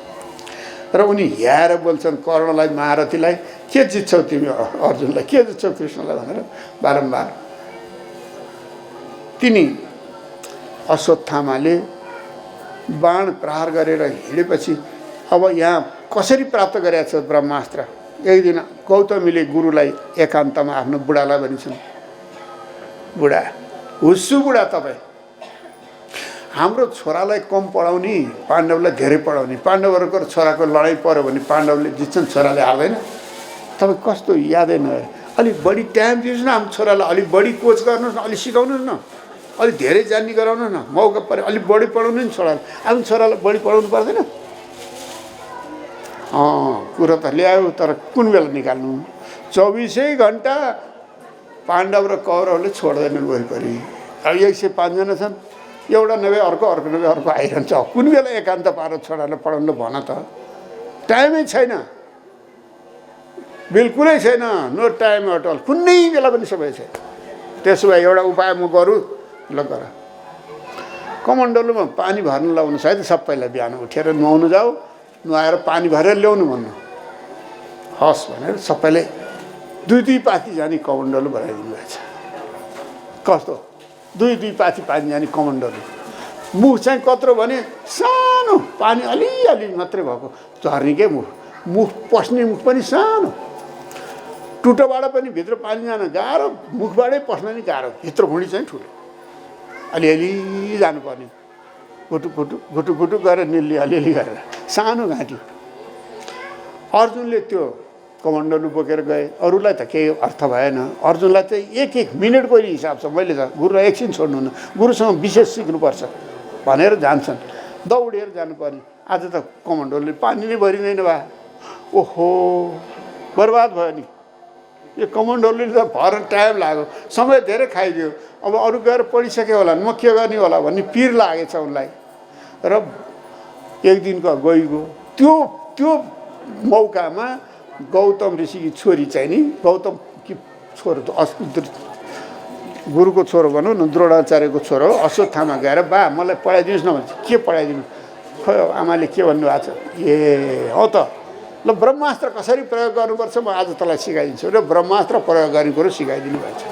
र उनी ह्याएर बोल्छन् कर्णलाई महारथीलाई के जित्छौ तिमी अर्जुनलाई के जित्छौ कृष्णलाई भनेर बारम्बार तिनी अश्वत्थामाले बाण प्रहार गरेर हिँडेपछि अब यहाँ कसरी प्राप्त गरेका छ ब्रह्मास्त्र एक दिन गौतमीले गुरुलाई एकान्तमा आफ्नो बुढालाई भनिन्छन् बुढा हुस्सु बुढा तपाईँ हाम्रो छोरालाई कम पढाउने पाण्डवलाई धेरै पढाउने पाण्डवहरूको छोराको लडाइँ पऱ्यो भने पाण्डवले जित्छन् छोराले हार्दैन तपाईँ कस्तो यादै नगरे अलिक बढी टाइम दिनुहोस् न हाम्रो छोरालाई अलिक बढी कोच गर्नुहोस् न अलिक सिकाउनुहोस् न अलिक धेरै जान्ने गराउनुहोस् न मौका पऱ्यो अलिक बढी पढाउनु नि छोरालाई आफ्नो छोरालाई बढी पढाउनु पर्दैन कुरो त ल्यायो तर कुन बेला निकाल्नु 24 घन्टा पाण्डव र कौरवले छोड्दैनन् वरिपरि अब 105 जना छन् एउटा नभए अर्को अर्को नभए अर्को आइरहन्छ कुन बेला एकान्त पारो छोरालाई पढाउनु भन त टाइमै छैन बिल्कुलै छैन नो टाइम एट अल कुनै बेला पनि समय छैन त्यसो भए एउटा उपाय म गरौँ ल गर कमण्डलुमा पानी भर्न लाउनु सायद सबैलाई बिहान उठेर नुहाउनु जाऊ नुहाएर पानी भरेर ल्याउनु भन्नु हस् भनेर सबैले दुई पाथी जाने कमण्डलु बनाइदिनु भएछ कस्तो दुई पाथी पानी जाने कमण्डलु मुख चाहिँ कत्रो भने सानो पानी अलिअलि मात्रै भएको झर्ने के मुख पस्ने मुख पनि सानो टुटोबाट पनि भित्र पानी जान गाह्रो मुखबाटै पस्न नि गाह्रो भित्र भुँडी चाहिँ ठुलो अलिअलि जानुपर्ने गुटु गरेर निल्ली अलिअलि गरेर सानो घाँटी अर्जुनले त्यो कमण्डलु बोकेर गए अरूलाई त केही अर्थ भएन अर्जुनलाई चाहिँ एक मिनटको हिसाब छ मैले त गुरुलाई एकछिन छोड्नु न गुरुसँग विशेष सिक्नुपर्छ भनेर जान्छन् दौडेर जानुपर्ने आज त कमण्डलुले पानी नै भरिँदैन भए ओहो बर्बाद भयो नि यो कमण्डलुले त भर टाइम लाग्यो समय धेरै खाइदियो अब अरू गएर पढिसक्यो होला म के गर्ने होला भन्ने पिर लागेछ उनलाई र एक दिनको गइगयो त्यो मौकामा गौतम ऋषिकी छोरी चाहिँ नि गौतम कि छोरो त गुरुको छोरो भनौँ न द्रोणाचार्यको छोरो अश्वत्थामा गएर बा मलाई पढाइदिनुहोस् न भन्छ के पढाइदिनु खै आमाले के भन्नुभएको छ ए हो त ल ब्रह्मास्त्र कसरी प्रयोग गर्नुपर्छ म आज तँलाई सिकाइदिन्छु र ब्रह्मास्त्र प्रयोग गर्ने कुरो सिकाइदिनु भएको छ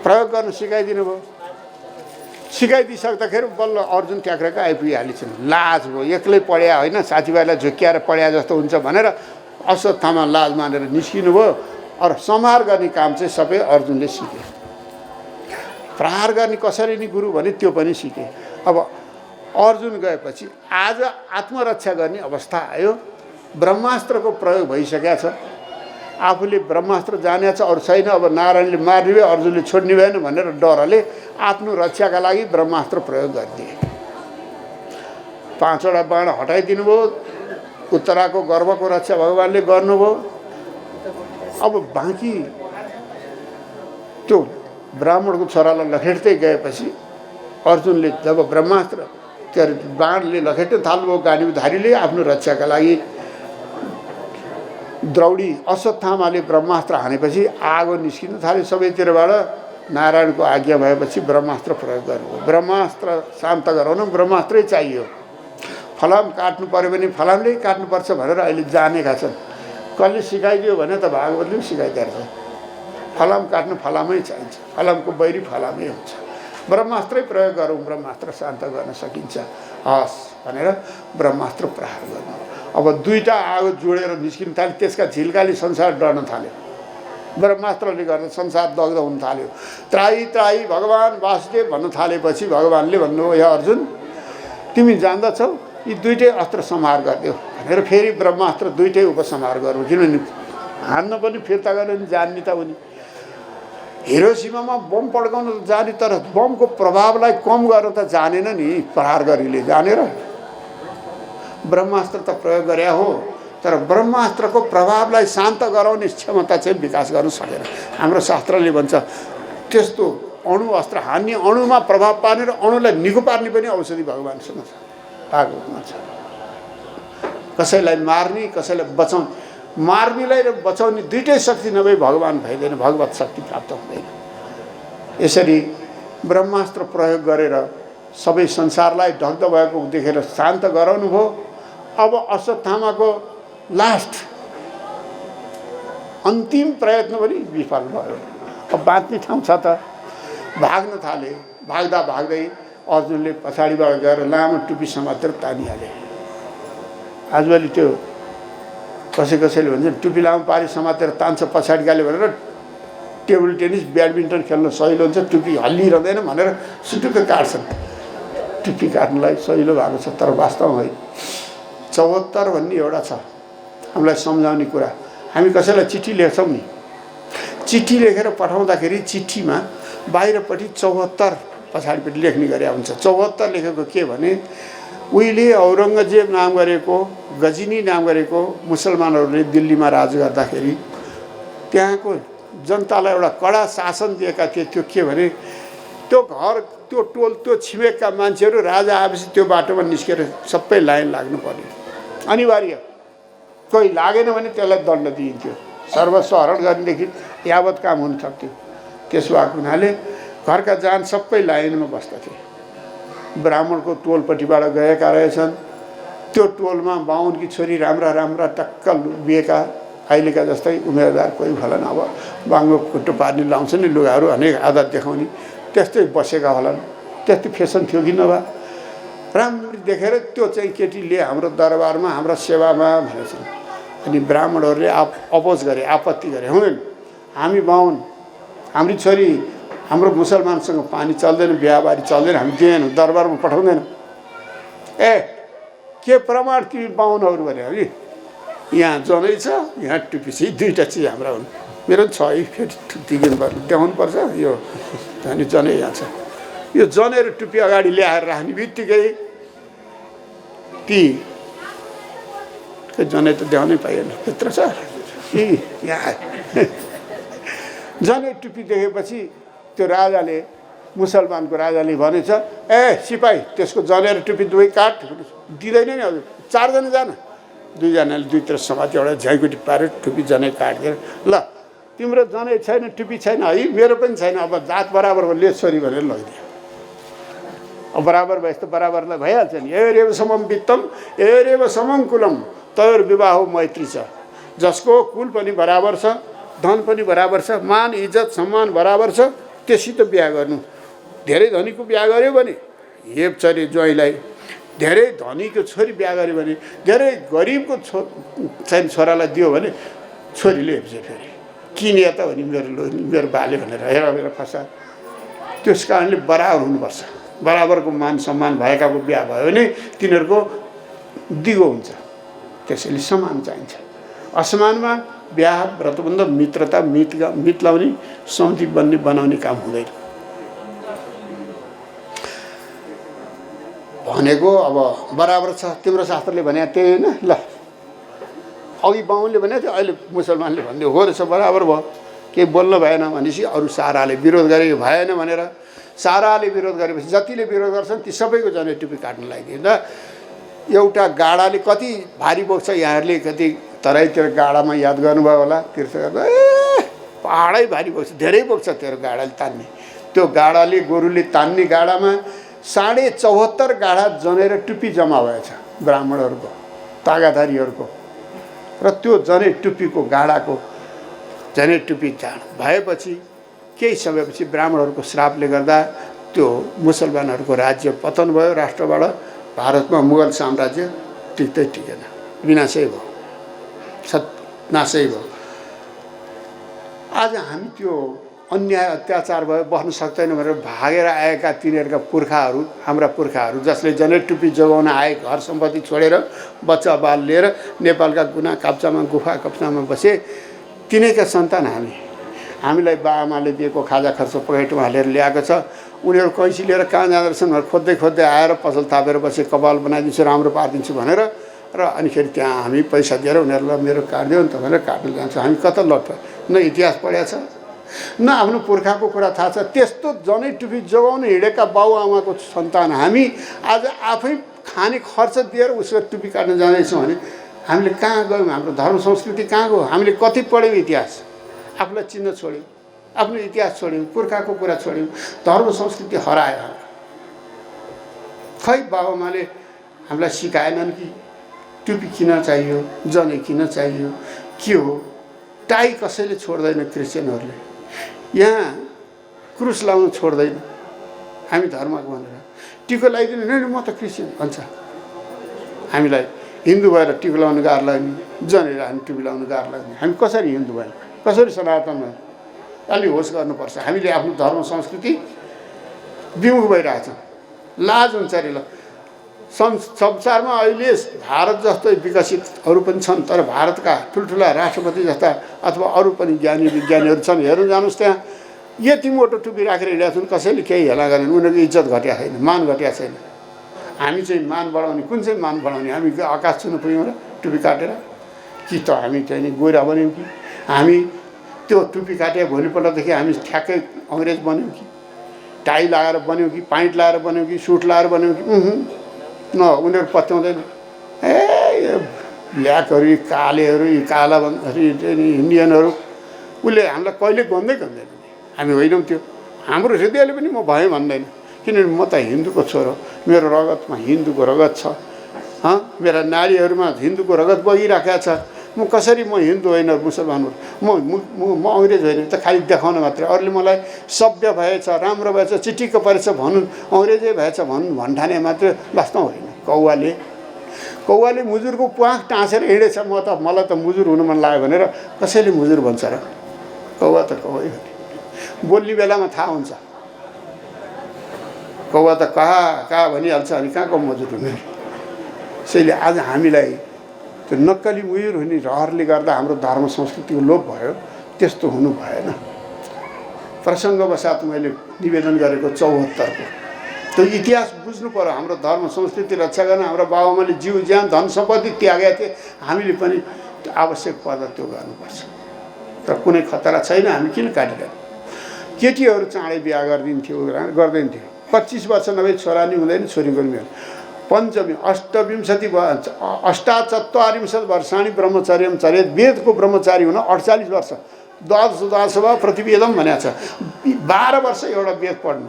प्रयोग गर्न सिकाइदिनु भयो सिकाइदिइसक्दाखेरि बल्ल अर्जुन ट्याक्रेको आइपुगिहालिन्छन् लाज भयो एक्लै पढ्या होइन साथीभाइलाई झुक्क्याएर पढ्या जस्तो हुन्छ भनेर अश्वत्थामा लाज मानेर निस्किनु भयो अरू संहार गर्ने काम चाहिँ सबै अर्जुनले सिके प्रहार गर्ने कसरी नि गुरु भने त्यो पनि सिके अब अर्जुन गएपछि आज आत्मरक्षा गर्ने अवस्था आयो ब्रह्मास्त्रको प्रयोग भइसकेको छ आफूले ब्रह्मास्त्र जानेछ अरू छैन अब नारायणले मार्ने भए अर्जुनले छोड्ने भएन भनेर डरले आफ्नो रक्षाका लागि ब्रह्मास्त्र प्रयोग गरिदिए 5 वटा बाण हटाइदिनु भयो उत्तराको गर्भको रक्षा भगवानले गर्नुभयो अब बाँकी त्यो ब्राह्मणको छोरालाई लखेट्दै गएपछि अर्जुनले जब ब्रह्मास्त्र त्यो बाणले लखेट्न थाल्नुभयो गाडीधारीले आफ्नो रक्षाका लागि द्रौडी अश्वत्थामाले ब्रह्मास्त्र हानेपछि आगो निस्किन थाल्यो सबैतिरबाट नारायणको आज्ञा भएपछि ब्रह्मास्त्र प्रयोग गर्नुभयो ब्रह्मास्त्र शान्त गराउन ब्रह्मास्त्रै चाहियो फलाम काट्नु पर्यो भने फलामले काट्नुपर्छ भनेर अहिले जानेका छन् कसले सिकाइदियो भने त भागवतले पनि सिकाइदिएको छ फलाम काट्नु फलामै चाहिन्छ फलामको बैरी फलामै हुन्छ ब्रह्मास्त्रै प्रयोग गरौँ ब्रह्मास्त्र शान्त गर्न सकिन्छ हस् भनेर ब्रह्मास्त्र प्रहार गर्नु अब दुईटा आगो जोडेर निस्किन थाल्यो त्यसका झिल्काले संसार डर्न थाल्यो ब्रह्मास्त्रले गर्दा संसार दग्ध हुन थाल्यो त्राही त्राही भगवान वासुदेव भन्न थालेपछि भगवानले भन्नुभयो हे अर्जुन तिमी जान्दछौ यी दुईटै अस्त्र संहार गरिदेऊ भनेर फेरि ब्रह्मास्त्र दुईटै उपसंहार गर्नु किनभने हान्न पनि फिर्ता गर्न जान्ने त उनी हिरोसिमामा बम पड्काउन त जाने तर बमको प्रभावलाई कम गर्न त जानेन नि प्रहार गरेले जानेर ब्रह्मास्त्र त प्रयोग गरे हो तर ब्रह्मास्त्रको प्रभावलाई शान्त गराउने क्षमता चाहिँ विकास गर्न सकेन हाम्रो शास्त्रले भन्छ त्यस्तो अणु अस्त्र हान्ने अणुमा प्रभाव पार्ने र अणुलाई निको पार्ने पनि औषधि भगवानसँग छ भागवतमा छ कसैलाई मार्ने कसैलाई बचाउने मार्नेलाई र बचाउने दुईटै शक्ति नभए भगवान भइदैन भगवत शक्ति प्राप्त हुँदैन यसरी ब्रह्मास्त्र प्रयोग गरेर सबै संसारलाई ढग्द भएको देखेर शान्त गराउनु भयो अब अश्वत्थामाको लास्ट अन्तिम प्रयत्न पनि विफल भयो अब बाँच्ने ठाउँ छ त भाग्न थाले भाग्दा भाग्दै अर्जुनले पछाडिबाट गएर लामो टुपी समातेर तानिहाले आजभोलि त्यो कसैले भन्छ टुपी लामो पारी समातेर तान्छ पछाडि गाले भनेर टेबल टेनिस ब्याडमिन्टन खेल्न सजिलो हुन्छ, टुप्पी हल्लिरहँदैन भनेर सुटुक्क काट्छन्। टुप्पी काट्नलाई सजिलो भएको छ, तर वास्तवमा होइन। 74 भन्ने एउटा छ हामीलाई सम्झाउने कुरा। हामी कसैलाई चिठी लेख्छौँ नि, चिठी लेखेर पठाउँदाखेरि चिठीमा बाहिरपट्टि 74 पछाडिपट्टि लेख्ने गरे हुन्छ। 74 लेखेको के भने उहिले औरङ्गजेब नाम गरेको, गजनी नाम गरेको मुसलमानहरूले दिल्लीमा राज गर्दाखेरि त्यहाँको जनतालाई एउटा कडा शासन दिएका थिए। त्यो के भने त्यो घर, त्यो टोल, त्यो छिमेकका मान्छेहरू राजा आएपछि त्यो बाटोमा निस्केर सबै लाइन लाग्नु पर्ने अनिवार्य। कोही लागेन भने त्यसलाई दण्ड दिइन्थ्यो, सर्वस्व हरण गर्नेदेखि यावत काम हुन सक्थ्यो। त्यसो भएको हुनाले घरका जान सबै लाइनमा बस्दथे। ब्राह्मणको टोलपट्टिबाट गएका रहेछन्, त्यो टोलमा बाहुनकी छोरी राम्रा राम्रा टक्क बिहेका, अहिलेका जस्तै उमेरदार कोही होलान्, अब बाङ्गो खुट्टो पार्ने लाउँछ नि लुगाहरू, अनेक आदत देखाउने, त्यस्तै बसेका होलान्। त्यस्तै फेसन थियो कि नभए राम्ररी देखेर त्यो चाहिँ केटीले हाम्रो दरबारमा हाम्रा सेवामा भनेछन्। अनि ब्राह्मणहरूले अपोज गरे, आपत्ति गरे, हुँदैन, हामी बाहुन, हाम्री छोरी हाम्रो मुसलमानसँग पानी चल्दैन, बिहाबारी चल्दैन, हामी दिएनौँ, दरबारमा पठाउँदैन। ए के प्रमाण तिमी बाहुनहरू भने है, यहाँ जनै छ, यहाँ टुपी छ, दुईवटा चिज हाम्रा हुन्। मेरो पनि छ है, फेरि दिनु पर्छ, देखाउनु पर्छ। यो अनि जनै यहाँ छ, यो जनै र टुपी अगाडि ल्याएर राख्ने बित्तिकै ती जनै त देखाउनै पाइएन, यत्रो छ यहाँ। जनै टुपी देखेपछि त्यो राजाले, मुसलमानको राजाले भनेछ, ए सिपाही त्यसको जनै र टुपी दुवै काट। दिँदैन नि हजुर, 4 जना जान, 2 जनाले दुईतिर समाति एउटा झ्याइकुटी पारेर टुपी जनै काटिदिएर, ल तिम्रो जनै छैन, टुपी छैन है, मेरो पनि छैन, अब जात बराबर ले छोरी भनेर लगिदियो। अब बराबर भएछ त बराबरलाई भइहाल्छ नि। एरेव समम वित्तम एरेव समम कुलम तयोर विवाह मैत्री छ। जसको कुल पनि बराबर छ, धन पनि बराबर छ, मान इज्जत सम्मान बराबर छ, त्यससित बिहा गर्नु। धेरै धनीको बिहा गर्यो भने हेपचरी ज्वाइँलाई, धेरै धनीको छोरी बिहा गर्यो भने, धेरै गरिबको चाहिँ छोरालाई दियो भने छोरीले हेप्छ। फेरि किने त भने मेरो बाले भनेर हेरेर फसा। त्यस कारणले बराबर हुनुपर्छ। बराबरको मान सम्मान भएकाको बिहा भयो भने तिनीहरूको दिगो हुन्छ। त्यसैले समान चाहिन्छ। असमानमा बिहा, व्रतबन्ध, मित्रता, मित लाउने, सन्धि बनाउने काम हुँदैन। भनेको अब बराबर छ, तिम्रो शास्त्रले भने त्यही होइन। ल अघि बाहुनले भने थियो, अहिले मुसलमानले भनिदियो हो रहेछ, बराबर भयो। केही बोल्नु भएन भनेपछि अरू साराले विरोध गरे, भएन भनेर साराले विरोध गरेपछि जतिले विरोध गर्छन् ती सबैको जनै टुपी काट्न लाग्यो। र एउटा गाडाले कति भारी बोक्छ, यहाँहरूले कति तराईतिर गाडामा याद गर्नुभयो होला, तीर्थ गर्दा पहाडै भारी बोक्छ, धेरै बोक्छ त्यो गाडाले तान्ने। त्यो गाडाले, गोरुले तान्ने गाडामा 74.5 गाडा जनै र टुपी जम्मा भएछ ब्राह्मणहरूको, तागाधारीहरूको। र त्यो जनै टुपीको गाडाको जनै टुपी चाड भएपछि केही समयपछि ब्राह्मणहरूको श्रापले गर्दा त्यो मुसलमानहरूको राज्य पतन भयो। राष्ट्रबाट भारतमा मुगल साम्राज्य टिक्दै टिकेन, विनाशै भयो, सत्नाशै भयो। आज हामी त्यो अन्याय अत्याचार भयो, बस्न सक्दैन भनेर भागेर आएका तिनीहरूका पुर्खाहरू, हाम्रा पुर्खाहरू जसले जनै टुपी जोगाउन आए, घर सम्पत्ति छोडेर बच्चा बाल लिएर नेपालका गुना काप्चामा, गुफा कप्चामा बसे, तिनैका सन्तान हामी। हामीलाई बाआमाले दिएको खाजा खर्च पकेटमा हालेर ल्याएको छ। उनीहरू कैँची लिएर कहाँ जाँदो रहेछन् भनेर खोज्दै खोज्दै आएर पसल थापेर बसे, कपाल बनाइदिन्छु, राम्रो पारिदिन्छु भनेर, र अनि फेरि त्यहाँ हामी पैसा दिएर उनीहरूलाई मेरो काटिदियो नि त भनेर काट्न जान्छौँ। हामी कता लट्छ? न इतिहास पढेको छ, न आफ्नो पुर्खाको कुरा थाहा छ। त्यस्तो जनै टुपी जोगाउन हिँडेका बाउआमाको सन्तान हामी आज आफै खाने खर्च दिएर उसको टुपी काट्न जाँदैछौँ भने हामीले कहाँ गयौँ? हाम्रो धर्म संस्कृति कहाँ गयो? हामीले कति पढ्यौँ इतिहास? आफूलाई चिन्न छोड्यौँ, आफ्नो इतिहास छोड्यौँ, पुर्खाको कुरा छोड्यौँ, धर्म संस्कृति हरायो। खै बाबुआमाले हामीलाई सिकाएनन् कि टुपी किन चाहियो, जनै किन चाहियो, के हो? टाई कसैले छोड्दैन, क्रिस्चियनहरूले यहाँ क्रुस लाउनु छोड्दैन। हामी धर्मको भनेर टिको लगाइदिनु, नै म त क्रिस्चियन भन्छ। हामीलाई हिन्दू भएर टिको लाउनु गाह्रो लाग्ने, जनै हामी टुपी लाउनु गाह्रो लाग्ने। हामी कसरी हिन्दू भयौँ, कसरी सनातन भयौँ? अलि होस गर्नुपर्छ। हामीले आफ्नो धर्म संस्कृति विमुख भइरहेछौँ। लाज हुन्छ अरे ल। संसारमा अहिले भारत जस्तो विकसित अरू पनि छन्, तर भारतका ठुल्ठुला राष्ट्रपति जस्ता अथवा अरू पनि ज्ञानी विज्ञानीहरू छन्। हेर्नु जानुहोस्, त्यहाँ यति मोटो टुपी राखेर हिँडेका छन्, कसैले केही हेला गरेन, उनीहरूको इज्जत घट्या छैन, मान घट्या छैन। हामी चाहिँ मान बढाउने, कुन चाहिँ मान बढाउने? हामी आकाश छुन पुग्यौँ र टुपी काटेर? कि त हामी चाहिँ नि गोरा बन्यौँ कि? हामी त्यो टुपी काटे भोलिपल्टदेखि हामी ठ्याक्कै अङ्ग्रेज बन्यौँ कि? टाई लगाएर बन्यौँ कि? पाइन्ट लगाएर बन्यौँ कि? सुट लगाएर बन्यौँ कि? न, उनीहरू पत्याउँदैन। ए ब्ल्याकहरू, यी कालेहरू, यी काला इन्डियनहरू, उसले हामीलाई कहिले गन्दै गन्दैन। हामी होइनौँ त्यो। हाम्रो हृदयले पनि म भएँ भन्दैन, किनभने म त हिन्दूको छोरो, मेरो रगतमा हिन्दूको रगत छ। मेरा नारीहरूमा हिन्दूको रगत बगिरहेको छ। म कसरी म हिन्दू होइन मुसलमान हो, म अङ्ग्रेज होइन, त खालि देखाउन मात्रै। अरूले मलाई सभ्य भएछ, राम्रो भएछ, चिटिक्क परेछ भनुन्, अङ्ग्रेजै भएछ भनुन् भन्ठाने मात्रै, वास्तव होइन। कौवाले मुजुरको प्वाख टाँसेर हिँडेछ, मलाई त मुजुर हुनु मन लाग्यो भनेर कसैले मुजुर भन्छ र? कौवा त कौवै हो। बोल्ने बेलामा थाहा हुन्छ। कौवा त कहाँ भनिहाल्छ, अनि कहाँको मुजुर हुने? त्यसैले आज हामीलाई त्यो नक्कली मुजुर हुने रहरले गर्दा हाम्रो धर्म संस्कृतिको लोप भयो। त्यस्तो हुनु भएन। प्रसङ्गवशात मैले निवेदन गरेको 74को त्यो इतिहास बुझ्नु पर्यो। हाम्रो धर्म संस्कृति रक्षा गर्न हाम्रो बाबुआमाले जीव ज्यान धन सम्पत्ति त्यागेका थिए, हामीले पनि आवश्यक पर्दा त्यो गर्नुपर्छ। तर कुनै खतरा छैन, हामी किन काटिरहने? केटीहरू चाँडै बिहा गर्दैन्थ्यो। 25 वर्ष नभए छोरा नि हुँदैन, छोरीको नि हुँदैन। पञ्चमी अष्टाचत्वारिंशत् वर्षाणि ब्रह्मचर्यं चरेत्। वेदको ब्रह्मचारी हुन 48 वर्ष। द्वादशवा प्रतिवेदम भनेको छ। 12 वर्ष एउटा वेद पढ्नु,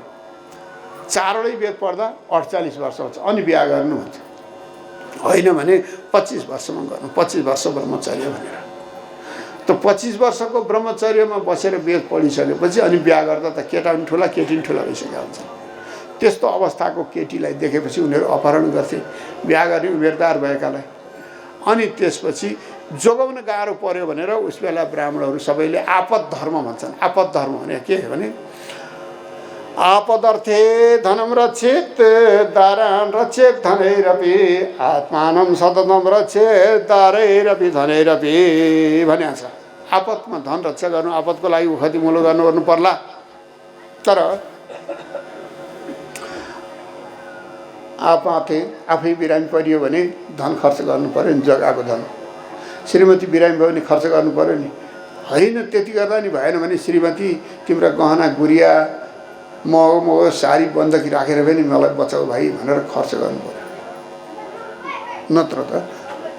4वटै वेद पढ्दा 48 वर्ष हुन्छ, अनि बिहा गर्नु हुन्छ। होइन भने 25 वर्षमा गर्नु, 25 वर्ष ब्रह्मचर्य भनेर। त 25 वर्षको ब्रह्मचर्यमा बसेर वेद पढिसकेपछि अनि बिहा गर्दा त केटा पनि ठुला, केटी पनि ठुला भइसकेका हुन्छ। त्यस्तो अवस्थाको केटीलाई देखेपछि उनीहरू अपहरण गर्थे, बिहा गर्ने उमेरदार भएकालाई। अनि त्यसपछि जोगाउन गाह्रो पर्यो भनेर उस बेला ब्राह्मणहरू सबैले आपद धर्म भन्छन्। आपद धर्म भने के भने आपदर्थे धनम रक्षेत दारान् रक्षेत धनैरपि आत्मानं सततं रक्षेत दारैरपि धनैरपि भनेको छ। आपदमा धन रक्षा गर्नु, आपदको लागि उखति मुलो गर्नु पर्ला। तर आफै बिरामी परियो भने धन खर्च गर्नु पर्यो नि, जग्गाको धन। श्रीमती बिरामी भयो भने खर्च गर्नु पर्यो नि। होइन त्यति गर्दा नि भएन भने श्रीमती तिम्रो गहना गुडिया मगो सारी बन्दकी राखेर पनि मलाई बचाऊ भाइ भनेर खर्च गर्नु पर्यो। नत्र त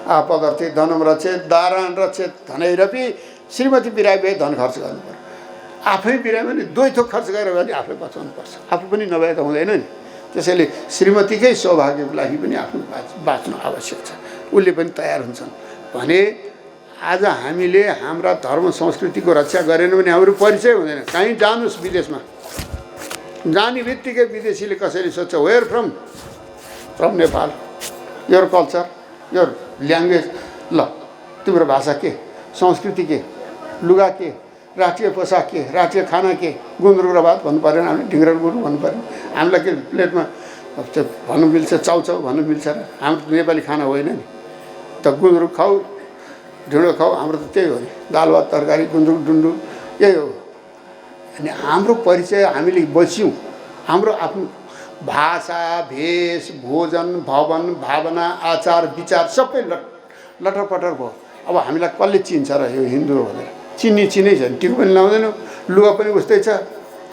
आपदर्थे धनम रक्षेत दारान् रक्षेत धनैरपि, श्रीमती बिरामी भए धन खर्च गर्नु पर्यो। आफै बिरामी भने दुई थोक खर्च गरेर भने आफै बचाउनु पर्छ। आफू पनि नभए त हुँदैन नि। त्यसैले श्रीमतीकै सौभाग्यको लागि पनि आफ्नो बाँच्नु आवश्यक छ। उसले पनि तयार हुन्छन् भने आज हामीले हाम्रा धर्म संस्कृतिको रक्षा गरेन भने हाम्रो परिचय हुँदैन। कहीँ जानुहोस् विदेशमा, जाने बित्तिकै विदेशीले कसरी सोध्छ, where from Nepal, your culture, your language, ल तिम्रो भाषा के, संस्कृति के, लुगा के, राष्ट्रिय पोसाक के, राष्ट्रिय खाना के, गुन्द्रुक र भात भन्नु परेन, हामीले ढिङ्ग्रा गुन्द्रुक भन्नु परेन। हामीलाई के प्लेटमा त्यो भन्नु मिल्छ, चाउचाउ भन्नु मिल्छ र? हाम्रो नेपाली खाना होइन नि त। गुन्द्रुक खाऊ, ढिँडो खाऊ, हाम्रो त त्यही हो नि, दाल भात तरकारी गुन्द्रुक डुन्डु यही हो। अनि हाम्रो परिचय हामीले बस्यौँ। हाम्रो आफ्नो भाषा, भेष, भोजन, भवन, भावना, आचार, विचार सबै लटरपटर भयो। अब हामीलाई कसले चिन्छ र यो हिन्दू हो भनेर? चिन्नै छैन। टिको पनि लाउँदैनौँ, लुगा पनि उस्तै छ।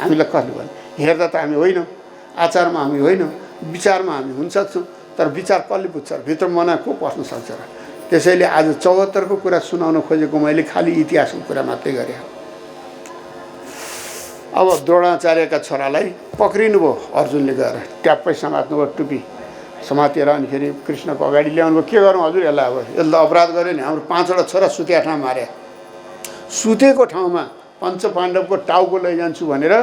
हामीलाई कसले भन्यो? हेर्दा त हामी होइनौँ, आचारमा हामी होइनौँ, विचारमा हामी हुन सक्छौँ, तर विचार कसले बुझ्छ र? भित्र मनमा को पस्न सक्छ र? त्यसैले आज 74को कुरा सुनाउन खोजेको मैले खालि इतिहासको कुरा मात्रै गरेँ। अब द्रोणाचार्यका छोरालाई पक्रिनु भयो अर्जुनले गएर, ट्याप्पै समात्नु भयो, टुपी समातेर अनिखेरि कृष्णको अगाडि ल्याउनु भयो। के गरौँ हजुर यसलाई? अब यसलाई अपराध गऱ्यो नि। हाम्रो 5वटा छोरा सुतेका ठाउँ मारे। सुतेको ठाउँमा पञ्चपाण्डवको टाउको लैजान्छु भनेर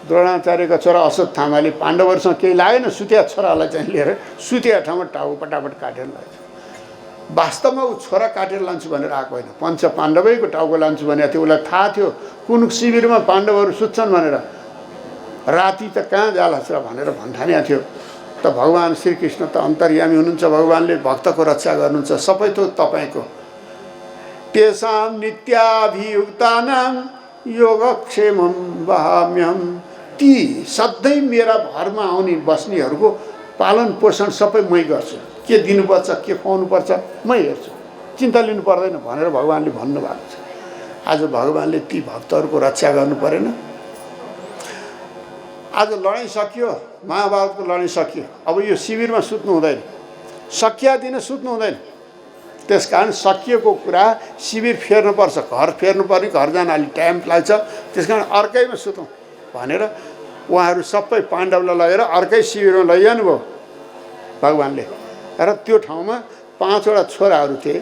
द्रोणाचार्यका छोरा अश्वत्थामाले पाण्डवहरूसँग केही लागेन, सुतेका छोरालाई चाहिँ लिएर सुतेका ठाउँमा टाउको पटापट काटेर लगेछ। वास्तवमा ऊ छोरा काटेर लान्छु भनेर आएको होइन, पञ्च पाण्डवैको टाउको लान्छु भनेको थियो। उसलाई थाहा थियो कुन शिविरमा पाण्डवहरू सुत्छन् भनेर, राति त कहाँ जाला छ भनेर भन्ठानेको थियो। त भगवान् श्रीकृष्ण त अन्तर्यामी हुनुहुन्छ, भगवान्ले भक्तको रक्षा गर्नुहुन्छ, सबै त तपाईँको। तेषां नित्याभियुक्तानां योगक्षेमं वहाम्यहम्, ती सधैँ मेरा घरमा आउने बस्नेहरूको पालन पोषण सबै मै गर्छु, के दिनुपर्छ के खुवाउनुपर्छ मै हेर्छु, चिन्ता लिनु पर्दैन भनेर भगवान्ले भन्नुभएको छ। आज भगवान्ले ती भक्तहरूको रक्षा गर्नु परेन? आज लडाइँ सकियो, महाभारतको लडाइँ सकियो, अब यो शिविरमा सुत्नु हुँदैन, सकिया दिन सुत्नु हुँदैन। त्यसकारण सकिएको कुरा शिविर फेर्नुपर्छ, घर फेर्नुपर्ने, घर जान अलिक टाइम लाग्छ, त्यसकारण अर्कैमा सुतौँ भनेर उहाँहरू सबै पाण्डवलाई लगेर अर्कै शिविरमा लैजानु भयो भगवान्ले। र त्यो ठाउँमा 5 वटा छोराहरू थिए,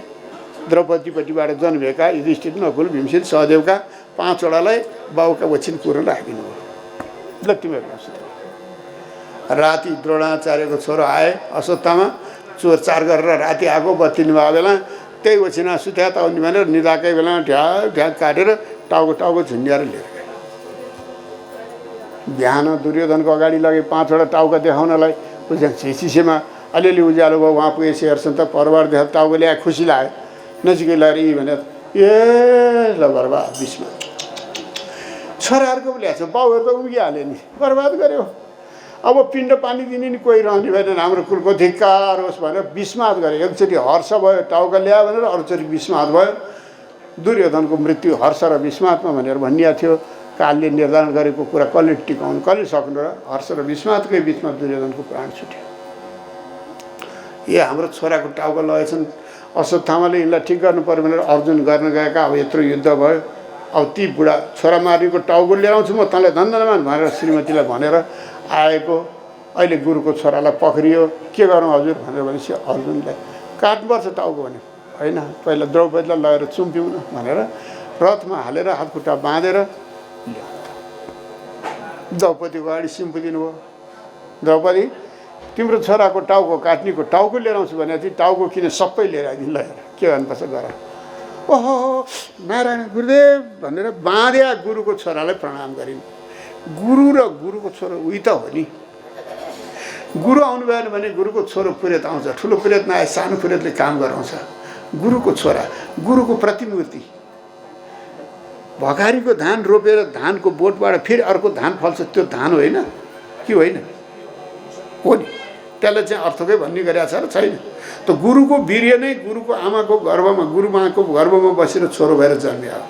द्रौपदीपट्टिबाट जन्मेका युधिष्ठिर, नकुल, भीमसेन, सहदेवका 5 वटालाई बाउका ओछिन कुरो राखिदिनु भयो। ल तिमीहरू सुत। राति द्रोणाचार्यको छोरो आए अश्वत्थामा, चोरचार गरेर राति आएको, बत्ती निभाएको बेला त्यही ओछिना सुत्या त भनेर निदाकै बेला ढ्याक ढ्याक काटेर टाउको झुन्ड्याएर लिएर गए। बिहान दुर्योधनको अगाडि लगे 5 वटा टाउका देखाउनलाई, सिसीमा अलिअलि उज्यालो भयो, उहाँ पुगेपछि हेर्छन् त परिवार देखाएर टाउको ल्याए, खुसी लाग्यो, नजिकै लगाएर यी भनेर ए ल बर्बाद बिचमा। छोराहरूको पनि ल्याएको छ, बाउहरू त उम्किहाल्यो नि, बर्बाद गऱ्यो। अब पिण्ड पानी दिने नि कोही रहने भएन, हाम्रो कुलको धिक्कार होस् भनेर विस्मात गरे। एकचोटि हर्ष भयो टाउका ल्यायो भनेर, अरूचोटि विस्मात भयो। दुर्योधनको मृत्यु हर्ष र विस्मातमा भनेर भनिएको थियो। कालले निर्धारण गरेको कुरा कसले टिकाउनु, कसले सक्नु र हर्ष र विस्मातकै बिचमा दुर्योधनको प्राण छुट्यो। ए हाम्रो छोराको टाउको लगेछन्, अश्वत्थामाले यिनलाई ठिक गर्नु पर्यो भनेर अर्जुन गर्न गएका, अब यत्रो युद्ध भयो, अब ती बुढा छोरा मारीको टाउको लिएर आउँछु म, तँलाई धन्धनमान भनेर श्रीमतीलाई भनेर आएको। अहिले गुरुको छोरालाई पक्रियो, के गरौँ हजुर भनेर भनेपछि अर्जुनलाई काट्नुपर्छ टाउको भने, होइन पहिला द्रौपदीलाई लगेर चुम्प्यौँ न भनेर रथमा हालेर हातखुट्टा बाँधेर द्रौपदीको अगाडि सिम्पु दिनुभयो। द्रौपदी तिम्रो छोराको टाउको काट्नेको टाउको लिएर आउँछु भने चाहिँ टाउको किन सबै लिएर आइदिनु लगेर, के गर्नुपर्छ गर। ओहो नारायण गुरुदेव भनेर बाँध्या गुरुको छोरालाई प्रणाम गरिन्। गुरु र गुरुको छोरो उही त हो नि। गुरु आउनु भएन भने गुरुको छोरो पुरेत आउँछ, ठुलो पुरेत नआए सानो पुरेतले काम गराउँछ। गुरुको छोरा, गुरुको प्रतिमूर्ति। भकारीको धान रोपेर धानको बोटबाट फेरि अर्को धान फल्छ, त्यो धान होइन कि होइन? हो नि, त्यसलाई चाहिँ अर्थकै भन्ने गरेको छ र छैन? त गुरुको वीर्य नै गुरुको आमाको गर्भमा, गुरुमाको गर्भमा बसेर छोरो भएर जन्मियो।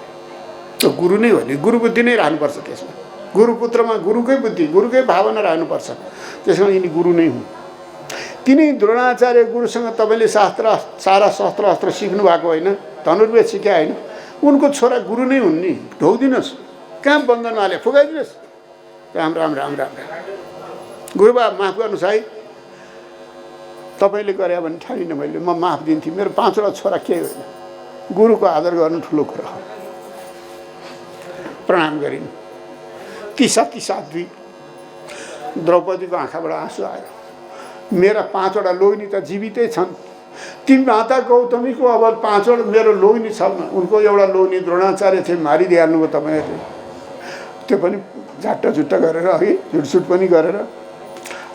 त्यो गुरु नै हो नि, गुरु बुद्धि नै राख्नुपर्छ त्यसमा। गुरुपुत्रमा गुरुकै बुद्धि, गुरुकै भावना राख्नुपर्छ। त्यसमा यिनी गुरु नै हुन्। तिनै द्रोणाचार्य गुरुसँग तपाईँले सारा शस्त्र अस्त्र सिक्नु भएको होइन, धनुर्वेद सिक्या होइन, उनको छोरा गुरु नै हुन् नि। ढोगिदिनुहोस्, कहाँ बन्धनमा हाले फुकाइदिनुहोस्। राम राम राम राम राम। गुरुबा माफ गर्नुहोस् है, तपाईँले गरे भने ठानिनँ मैले, म माफ दिन्थेँ। मेरो 5 वटा छोरा केही होइन, गुरुको आदर गर्नु ठुलो कुरा हो। प्रणाम गरिन्। ती साध्वी द्रौपदीको आँखाबाट आँसु आयो। मेरा 5 वटा लोग्नी त जीवितै छन्, ती माता गौतमीको अब 5 वटा मेरो लोग्नी छ। उनको एउटा लोग्नी द्रोणाचार्य थिए, मारिदिइहाल्नु भयो तपाईँहरूले। त्यो पनि झाट्टा झुट्टा गरेर, है झुटसुट पनि गरेर।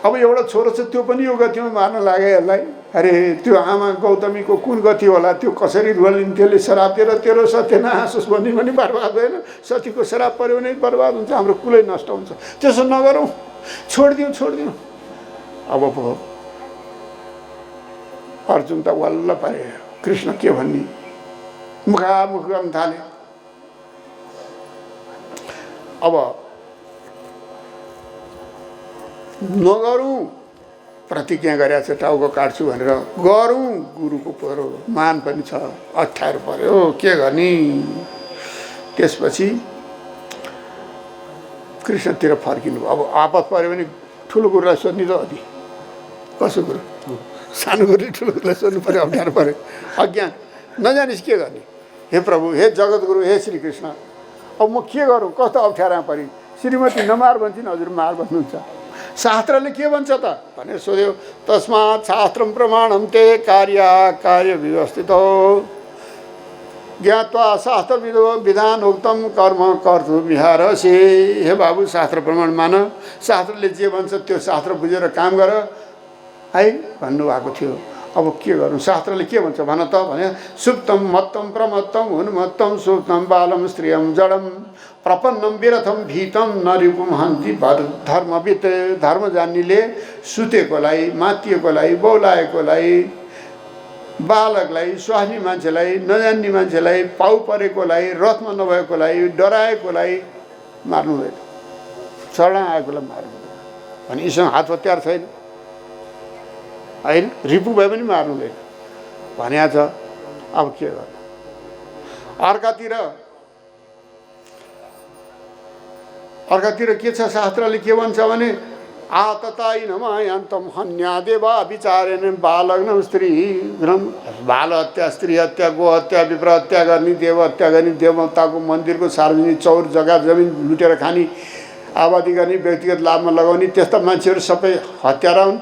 अब एउटा छोरो छ, त्यो पनि यो गतिमा मार्न लाग्यो यसलाई। अरे त्यो आमा गौतमीको कुन गति होला, त्यो कसरी रुवालिन्, त्यसले श्राप दिएर तेरो सत्यनाश होस् भन्ने पनि बर्बाद भएन। सतीको श्राप पऱ्यो भने बर्बाद हुन्छ, हाम्रो कुलै नष्ट हुन्छ। त्यसो नगरौँ, छोडिदिउँ। अब अर्जुन त वल्ल पारे, कृष्ण के भन्ने, मुखामुख गर्न थाले। अब नगरौँ, प्रतिज्ञा गरेको छ टाउको काट्छु भनेर, गरौँ गुरुको पऱ्यो, मान पनि छ, अप्ठ्यारो पऱ्यो, के गर्ने। त्यसपछि कृष्णतिर फर्किनु। अब आपत पऱ्यो भने ठुलो गुरुलाई सोध्ने त हो नि, कसो गुरु, सानो गुरुले ठुलो गुरुलाई सोध्नु पऱ्यो, अप्ठ्यारो पऱ्यो, अज्ञान, नजानिस् के गर्ने। हे प्रभु, हे जगतगुरु, हे श्रीकृष्ण, अब म के गरौँ, कस्तो अप्ठ्यारोमा परेँ। श्रीमती नमार भन्छन्, हजुर मार भन्नुहुन्छ। शास्त्रले के भन्छ त भनेर सोध्यो। तस्मात् शास्त्रम प्रमाणम ते कार्य व्यवस्थित हो ज्ञात्वा शास्त्र विधान उक्तम कर्म कर्तु विहारसि। हे बाबु शास्त्र प्रमाण मान, शास्त्रले जे भन्छ त्यो शास्त्र बुझेर काम गर है भन्नुभएको थियो। अब के गर्नु, शास्त्रले के भन्छ भन त भने सुप्तम मत्तम प्रमत्तम उन्मत्तम सुप्तम बालम स्त्रियम जडम प्रपन्नम विरथम भीतम नरिपुम हन्ति धर्मवित। धर्म जान्नेले सुतेकोलाई, मातिएकोलाई, बौलाएकोलाई, बालकलाई, स्वास्नी मान्छेलाई, नजान्ने मान्छेलाई, पाउ परेकोलाई, रथमा नभएकोलाई, डराएकोलाई मार्नु हुँदैन, शरण आएकोलाई मार्नु हुँदैन। भने यीसँग हात हतियार छैन होइन, रिपु भए पनि मार्नु हुँदैन भनेको छ। अब के गर्नु, अर्कातिर के छ, शास्त्रले के भन्छ भने आतताइनमायन्तम हन्यादेवा विचारेण बालग्न स्त्री बाल हत्या, स्त्री हत्या, गो हत्या, विप्र हत्या गर्ने, देव हत्या गर्ने, देवताको मन्दिरको सार्वजनिक चौर जग्गा जमिन लुटेर खाने, आबादी गर्ने, व्यक्तिगत लाभमा लगाउने त्यस्ता मान्छेहरू सबै हत्यारा हुन्,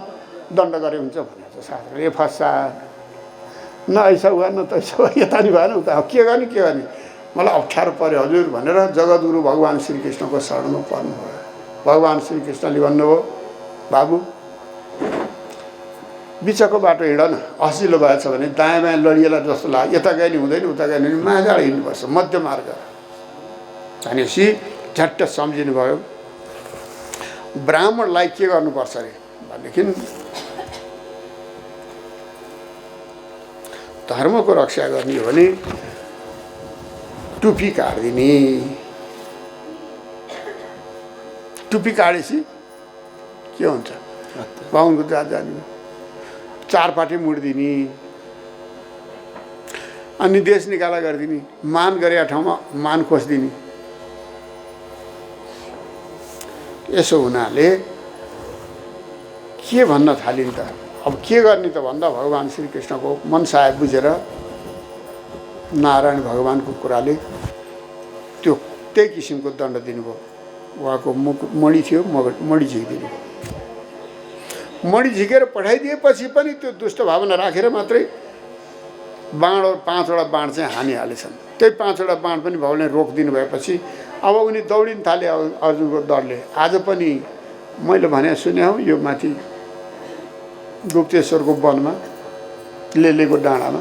दण्ड गरे हुन्छ भनेको छ शास्त्रले। फसा न ऐसा हुआ न तैसा हुआ, यता नि भएन उता के गर्ने मलाई अप्ठ्यारो पर्यो हजुर भनेर जगद्गुरु भगवान् श्रीकृष्णको शरणमा पर्नुभयो। भगवान् श्रीकृष्णले भन्नुभयो बाबु बिचको बाटो हिँड न, असिलो भएछ भने दायाँ बायाँ लडिएला जस्तो लाग्यो, यता गए नि हुँदैन, उता गए नि माझाड हिँड्नुपर्छ, मध्य मार्ग भनेपछि झट्ट सम्झिनु भयो। ब्राह्मणलाई के गर्नुपर्छ अरे भनेदेखि धर्मको रक्षा गर्ने हो भने टुपी काट्दिने, टुपी काटेपछि के हुन्छ बाहुनको जात जाने, चारपाटे मुडिदिने, अनि देश निकाला गरिदिने, मान गरेका ठाउँमा मान खोजिदिने। यसो हुनाले के भन्न थालिन् त, अब के गर्ने त भन्दा भगवान् श्रीकृष्णको मनसाय बुझेर नारायण भगवानको कुराले त्यो त्यही किसिमको दण्ड दिनुभयो। उहाँको मणि थियो, मणि झिकिदिनु, मणि झिकेर पठाइदिएपछि पनि त्यो दुष्ट भावना राखेर मात्रै बाण 5वटा बाण चाहिँ हानिहालेछन्। त्यही 5वटा बाण पनि भगवानले रोकिदिनु भएपछि अब उनी दौडिन थाले अर्जुनको दलले। आज पनि मैले भने सुने हौ, यो माथि गुप्तेश्वरको वनमा लेलेको डाँडामा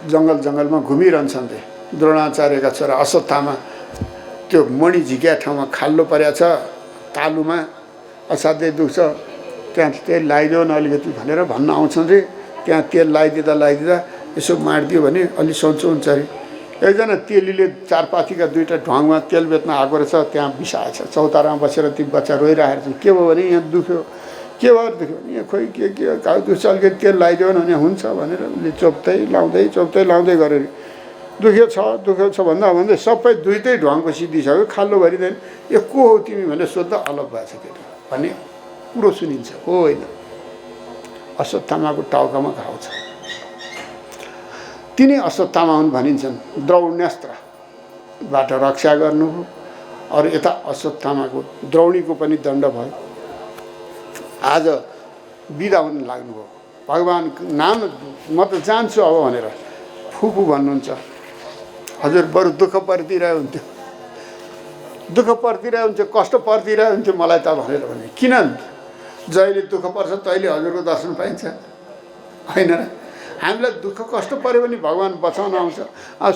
जङ्गलमा घुमिरहन्छन् रे द्रोणाचार्यका छोरा अश्वत्थामा। त्यो मणि झिक्या ठाउँमा खाल्लो परेको छ, तालुमा असाध्यै दुख्छ, त्यहाँ तेल लगाइदियो न अलिकति भनेर भन्न आउँछन् रे। त्यहाँ तेल लगाइदिँदा यसो माडिदियो भने अलि सन्चो हुन्छ अरे। एकजना तेलीले चारपाथीका 2टा ढुङ्गामा तेल बेच्न आएको रहेछ, त्यहाँ बिसाएछ। चौतारामा बसेर ती बच्चा रोइरहेको छन्। के भयो भने यहाँ दुख्यो, के भएर दुख्यो भने यहाँ खोइ के दुख्छ, अलिकति तेल लगाइदियो भने हुन्छ भनेर उसले चोप्दै लाउँदै गरेर दुख्यो छ भन्दै सबै 2टै ढुङ्गाको सिद्धिसक्यो, खाल्लो भरिँदैन। ए को हो तिमी भनेर सोद्धा अलग भएछ केटा भन्ने कुरो सुनिन्छ। हो होइन, अश्वत्थामाको टाउकामा घाउ छ। तिनी अश्वत्थामा हुन् भनिन्छन्। द्रौण्यास्त्रबाट रक्षा गर्नु, अरू यता अश्वत्थामाको द्रौणीको पनि दण्ड भयो। आज बिदा हुन लाग्नुभयो। भगवान् नाम म त जान्छु अब भनेर फुपू भन्नुहुन्छ। हजुर बरु दुःख पर्दिरहेको हुन्थ्यो, कष्ट पर्दिरहेको हुन्थ्यो मलाई त भनेर भने। किन जहिले दुःख पर्छ तैले हजुरको दर्शन पाइन्छ होइन र? हामीलाई दुःख कष्ट पऱ्यो भने भगवान् बचाउन आउँछ,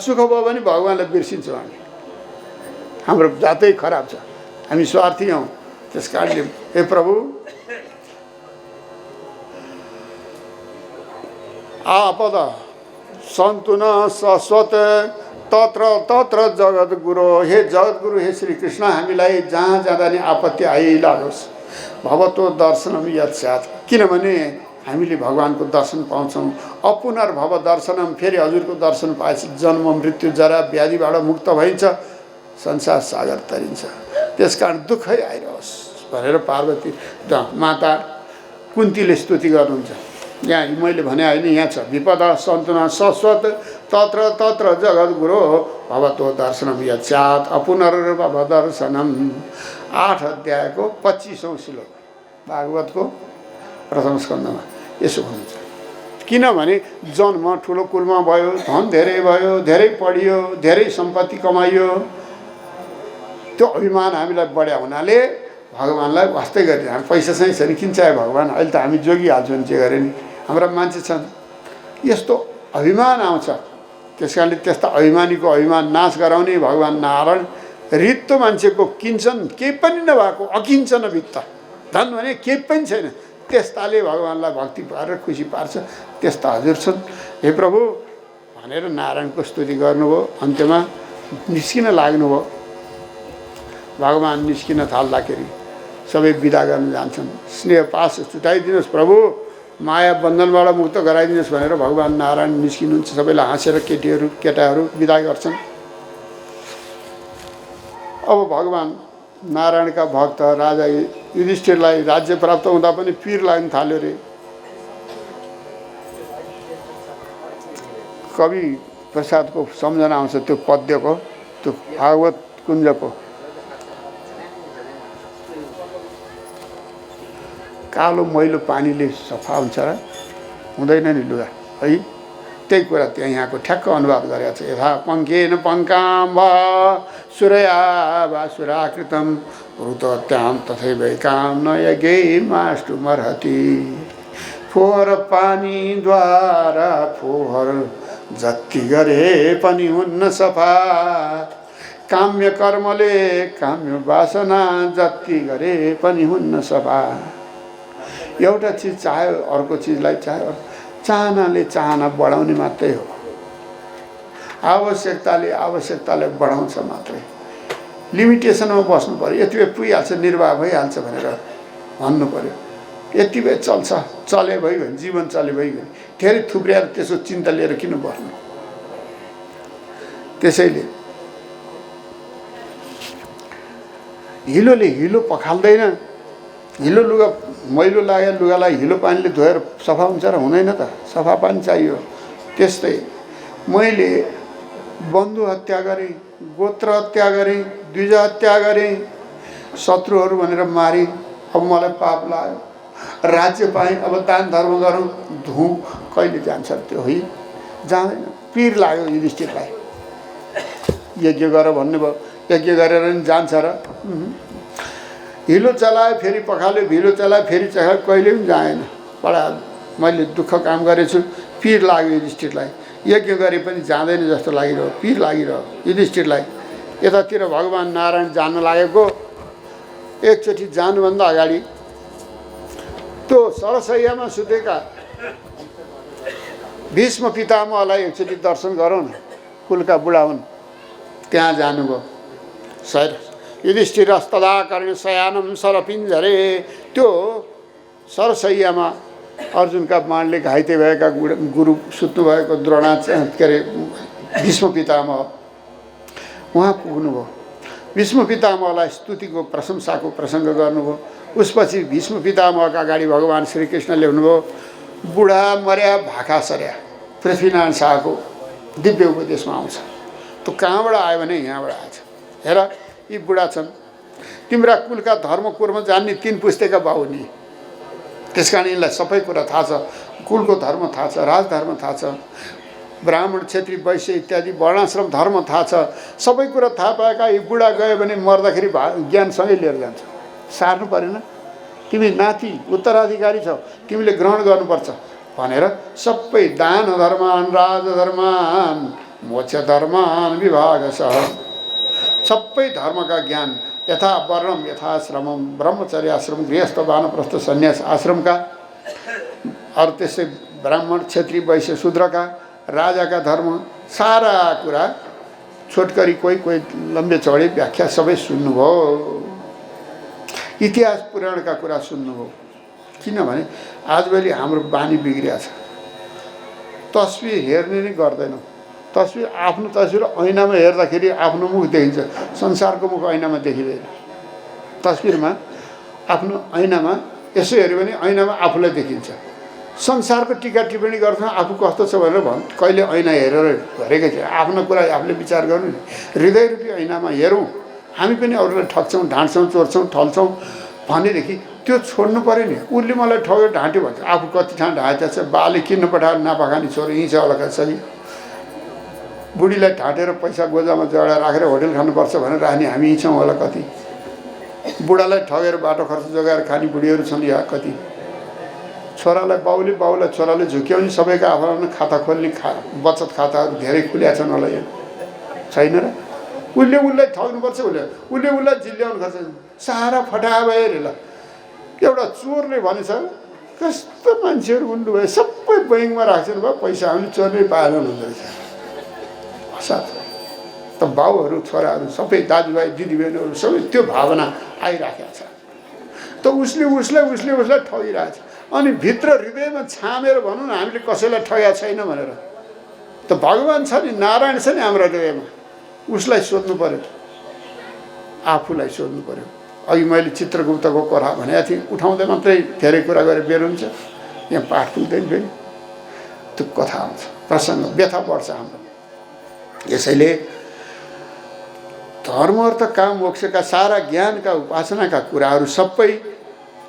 सुख भयो भने भगवान्लाई बिर्सिन्छौँ हामी। हाम्रो जातै खराब छ, हामी स्वार्थी हौँ। त्यस कारणले हे प्रभु आपद सन्तु न शाश्वत तत्र जगद्गुरु। हे जगद्गुरु, हे श्रीकृष्ण, हामीलाई जहाँ जाँदा नि आपत्ति आइलागोस्। भवतो दर्शनम यत्स्यात्, किनभने हामीले भगवानको दर्शन पाउँछौँ। अपुनर्भव दर्शनम, फेरि हजुरको दर्शन पाएपछि जन्म मृत्यु जरा व्याधिबाट मुक्त भइन्छ, संसार सागर तरिन्छ। त्यसकारण दुःखै आइरहोस् भनेर पार्वती माता कुन्तीले स्तुति गर्नुहुन्छ। यहाँ मैले भने होइन, यहाँ छ विपदा सन्तुना शाश्वत तत्र जगद्गुरु भवतो दर्शनम यत्स्यात् अपुनर्भव दर्शनम 8 अध्यायको 25औं श्लोक भागवतको प्रथम स्कन्धमा यसो भन्छ। किनभने जन्म ठुलो कुलमा भयो, धन धेरै भयो, धेरै पढियो, धेरै सम्पत्ति कमाइयो, त्यो अभिमान हामीलाई बढ्या हुनाले भगवान्लाई वास्तै गर्ने। हामी पैसा चाहिँ छ नि किन चाहे भगवान्, अहिले त हामी जोगिहाल्छौँ नि, जे गरे नि। हाम्रा मान्छे छन् यस्तो अभिमान आउँछ। त्यस कारणले त्यस्ता अभिमानीको अभिमान नाश गराउने भगवान् नारायण रित्तो मान्छेको किन्छन् केही पनि नभएको अकिञ्चन वित्त, धन भने केही पनि छैन, त्यस्ताले भगवान्लाई भक्ति पारेर खुसी पार्छ, त्यस्ता हजुर छन् हे प्रभु भनेर नारायणको स्तुति गर्नुभयो। अन्त्यमा निस्किन लाग्नुभयो। भगवान् निस्किन थाल्दाखेरि सबै बिदा गर्न जान्छन्। स्नेह पास छुटाइदिनुहोस् प्रभु, माया बन्धनबाट मुक्त गराइदिनुहोस् भनेर भगवान् नारायण निस्किनुहुन्छ। सबैलाई हाँसेर केटीहरू केटाहरू बिदा गर्छन्। अब भगवान् नारायणका भक्त राजा युधिष्ठिरलाई राज्य प्राप्त हुँदा पनि पीर लाग्न थाल्यो रे। कवि प्रसादको सम्झना आउँछ त्यो पद्यको, त्यो भागवत कुञ्जको। कालो मैलो पानीले सफा हुन्छ र हुँदैन नि लुगा है, त्यही कुरा त्यहाँ यहाँको ठ्याक्क अनुवाद गरेको छ। यथा पङ्केन पङ्काम वा सुरया वा सुराकृतम ऋतत्याम तथैवैकाम न यज्ञै माष्टुमर्हति। फोहोर पानीद्वारा फोहोर जति गरे पनि हुन्न सफा, काम्य कर्मले काम्य वासना जति गरे पनि हुन्न सफा। एउटा चिज चाह्यो अर्को चिजलाई चाह्यो, चाहनाले चाहना बढाउने मात्रै हो, आवश्यकताले आवश्यकतालाई बढाउँछ मात्रै। लिमिटेसनमा बस्नु पर्यो, यति बेला पुगिहाल्छ निर्वाह भइहाल्छ भनेर भन्नु पर्यो। यति बेला चल्छ, चले भइगयो, जीवन चले भइगयो। धेरै थुप्र्याएर त्यसो चिन्ता लिएर किन बस्नु। त्यसैले हिलोले हिलो पखाल्दैन। हिलो लुगा मैलो लाग्यो लुगालाई हिलो पानीले धोएर सफा हुन्छ र हुँदैन त, सफा पानी चाहियो। त्यस्तै मैले बन्धु हत्या गरेँ, गोत्र हत्या गरेँ, द्विज हत्या गरेँ, शत्रुहरू भनेर मारेँ, अब मलाई पाप लाग्यो। राज्य पाएँ, अब दान धर्म गरौँ, धुँ, कहिले जान्छ त्यो है, जाँदैन। पीर लाग्यो युधिष्ठिरलाई। यज्ञ गर भन्नुभयो, यज्ञ गरेर नि जान्छ र। हिलो चलायो फेरि पखाल्यो, हिलो चलायो फेरि चखायो, कहिले पनि जाएन। बडा मैले दुःख काम गरेछु, पीर लाग्यो युधिष्ठिरलाई। यज्ञ गरे पनि जाँदैन जस्तो लागिरह्यो, पीर लागिरह्यो युधिष्ठिरलाई। यतातिर भगवान् नारायण जान लागेको, एकचोटि जानुभन्दा अगाडि त्यो सरसैयामा सुतेका भीष्म पितामहलाई एकचोटि दर्शन गरौँ न, कुलका बुढा हुन्, त्यहाँ जानुभयो। सर युधिष्ठिरस्तदा कर्ण्य शयानम सरपिञ्जरे, त्यो सरसैयामा अर्जुनका बाणले घाइते भएका गुरु सुत्नुभएको द्रोणाचार्य के अरे भीष्म पितामह उहाँ पुग्नुभयो। भीष्म पितामहलाई स्तुतिको प्रशंसाको प्रसङ्ग गर्नुभयो। उसपछि भीष्म पितामहका अगाडि भगवान् श्रीकृष्णले भन्नुभयो, बुढा मर्या भाका सर्या, पृथ्वीनारायण शाहको दिव्य उपदेशमा आउँछ। त्यो कहाँबाट आयो भने यहाँबाट आएछ। हेर यी बुढा छन्, तिम्रा कुलका धर्म कुर्म जान्ने 3 पुस्तेका बाबु नि, त्यस कारण यिनलाई सबै कुरा थाहा छ। कुलको धर्म थाहा छ, राजधर्म थाहा छ, ब्राह्मण क्षेत्री वैश्य इत्यादि वर्णाश्रम धर्म थाहा छ। सबै कुरा थाहा पाएका यी बुढा गयो भने मर्दाखेरि ज्ञानसँगै लिएर जान्छ। सार्नु परेन, तिमी नाति उत्तराधिकारी छौ, तिमीले ग्रहण गर्नुपर्छ भनेर सबै दान धर्मान राजधर्मान मोक्ष धर्मान विभागसह सबै धर्मका ज्ञान यथा वर्णम यथाश्रमम ब्रह्मचर्य आश्रम गृहस्थ वानप्रस्थ सन्यास आश्रमका, अरू त्यसै ब्राह्मण क्षेत्री वैश्य शूद्रका, राजाका धर्म, सारा कुरा छोटकरी कोही कोही लम्बे चौडे व्याख्या सबै सुन्नुभयो। इतिहास पुराणका कुरा सुन्नुभयो। किनभने आजभोलि हाम्रो बानी बिग्रिया छ, तस्बिर हेर्ने नै गर्दैनौँ। तस्बिर आफ्नो तस्बिर ऐनामा हेर्दाखेरि आफ्नो मुख देखिन्छ, संसारको मुख ऐनामा देखिँदैन। तस्बिरमा आफ्नो ऐनामा यसो हेऱ्यो भने ऐनामा आफूलाई देखिन्छ। संसारको टिका टिप्पणी गर्छ आफू कस्तो छ भनेर कहिले ऐना हेरेर गरेकै थियो। आफ्नो कुरा आफूले विचार गर्नु नि, हृदयरूपी ऐनामा हेरौँ, हामी पनि अरूलाई ठग्छौँ, ढाँट्छौँ, चोर्छौँ, ठल्छौँ भनेदेखि त्यो छोड्नु पऱ्यो नि। उसले मलाई ठग्यो, ढाँट्यो भन्छ, आफू कति ठाउँ ढाँटेको छ, बाले किन्न पठाएर नापाखानी छोरो यहीँ छ होला कसरी, बुढीलाई ढाँटेर पैसा गोजामा जडा राखेर होटेल खानुपर्छ भनेर राख्ने हामी यहीँ छौँ होला कति, बुढालाई ठगेर बाटो खर्च जोगाएर खाने बुढीहरू छन् या कति, छोरालाई बाउलाई छोराले झुक्याउने, सबैका आफ्नो खाता खोल्ने बचत खाताहरू धेरै खुल्या छन् होला यहाँ, छैन र? उसलाई ठग्नुपर्छ, उसले उसलाई जिल्ल्याउनु खोज्छ, सारा फटा भयो अरे। ल एउटा चोरले भनेछ कस्तो मान्छेहरू उल्लु भयो, सबै बैङ्कमा राख्छन् भयो पैसा, हामीले चोरले पाएन हुँदो रहेछ। साथ त बाउहरू छोराहरू सबै दाजुभाइ दिदीबहिनीहरू सबै त्यो भावना आइराखेको छ। त उसलाई ठगिरहेको छ। अनि भित्र हृदयमा छामेर भनौँ न हामीले कसैलाई ठगेको छैन भनेर, त भगवान् छ नि, नारायण छ नि हाम्रो हृदयमा, उसलाई सोध्नु पर्यो, आफूलाई सोध्नु पर्यो। अघि मैले चित्रगुप्तको कथा भनेको थिएँ, उठाउँदै मात्रै धेरै कुरा गरेर बेर हुन्छ, यहाँ पाठ पुग्दैन फेरि त्यो कथा आउँछ, प्रसङ्ग व्यथा पर्छ हाम्रो। यसैले धर्म अर्थ काम मोक्षका सारा ज्ञानका उपासनाका कुराहरू सबै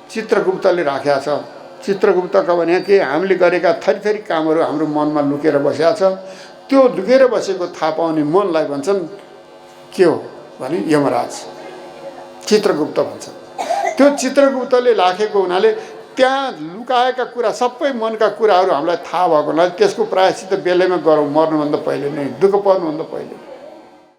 चित्रगुप्तले राखेका छ। चित्रगुप्तका भने के हामीले गरेका थरी थरी कामहरू हाम्रो मनमा लुकेर बसेका छ। त्यो लुकेर बसेको थाहा पाउने मनलाई भन्छन् के हो भने यमराज, चित्रगुप्त भन्छ। त्यो चित्रगुप्तले राखेको हुनाले त्यहाँ लुकाएका कुरा सबै मनका कुराहरू हामीलाई थाहा भएको हुनाले त्यसको प्रायश्चित बेलैमा गरौँ, मर्नुभन्दा पहिले नै, दुःख पर्नुभन्दा पहिले।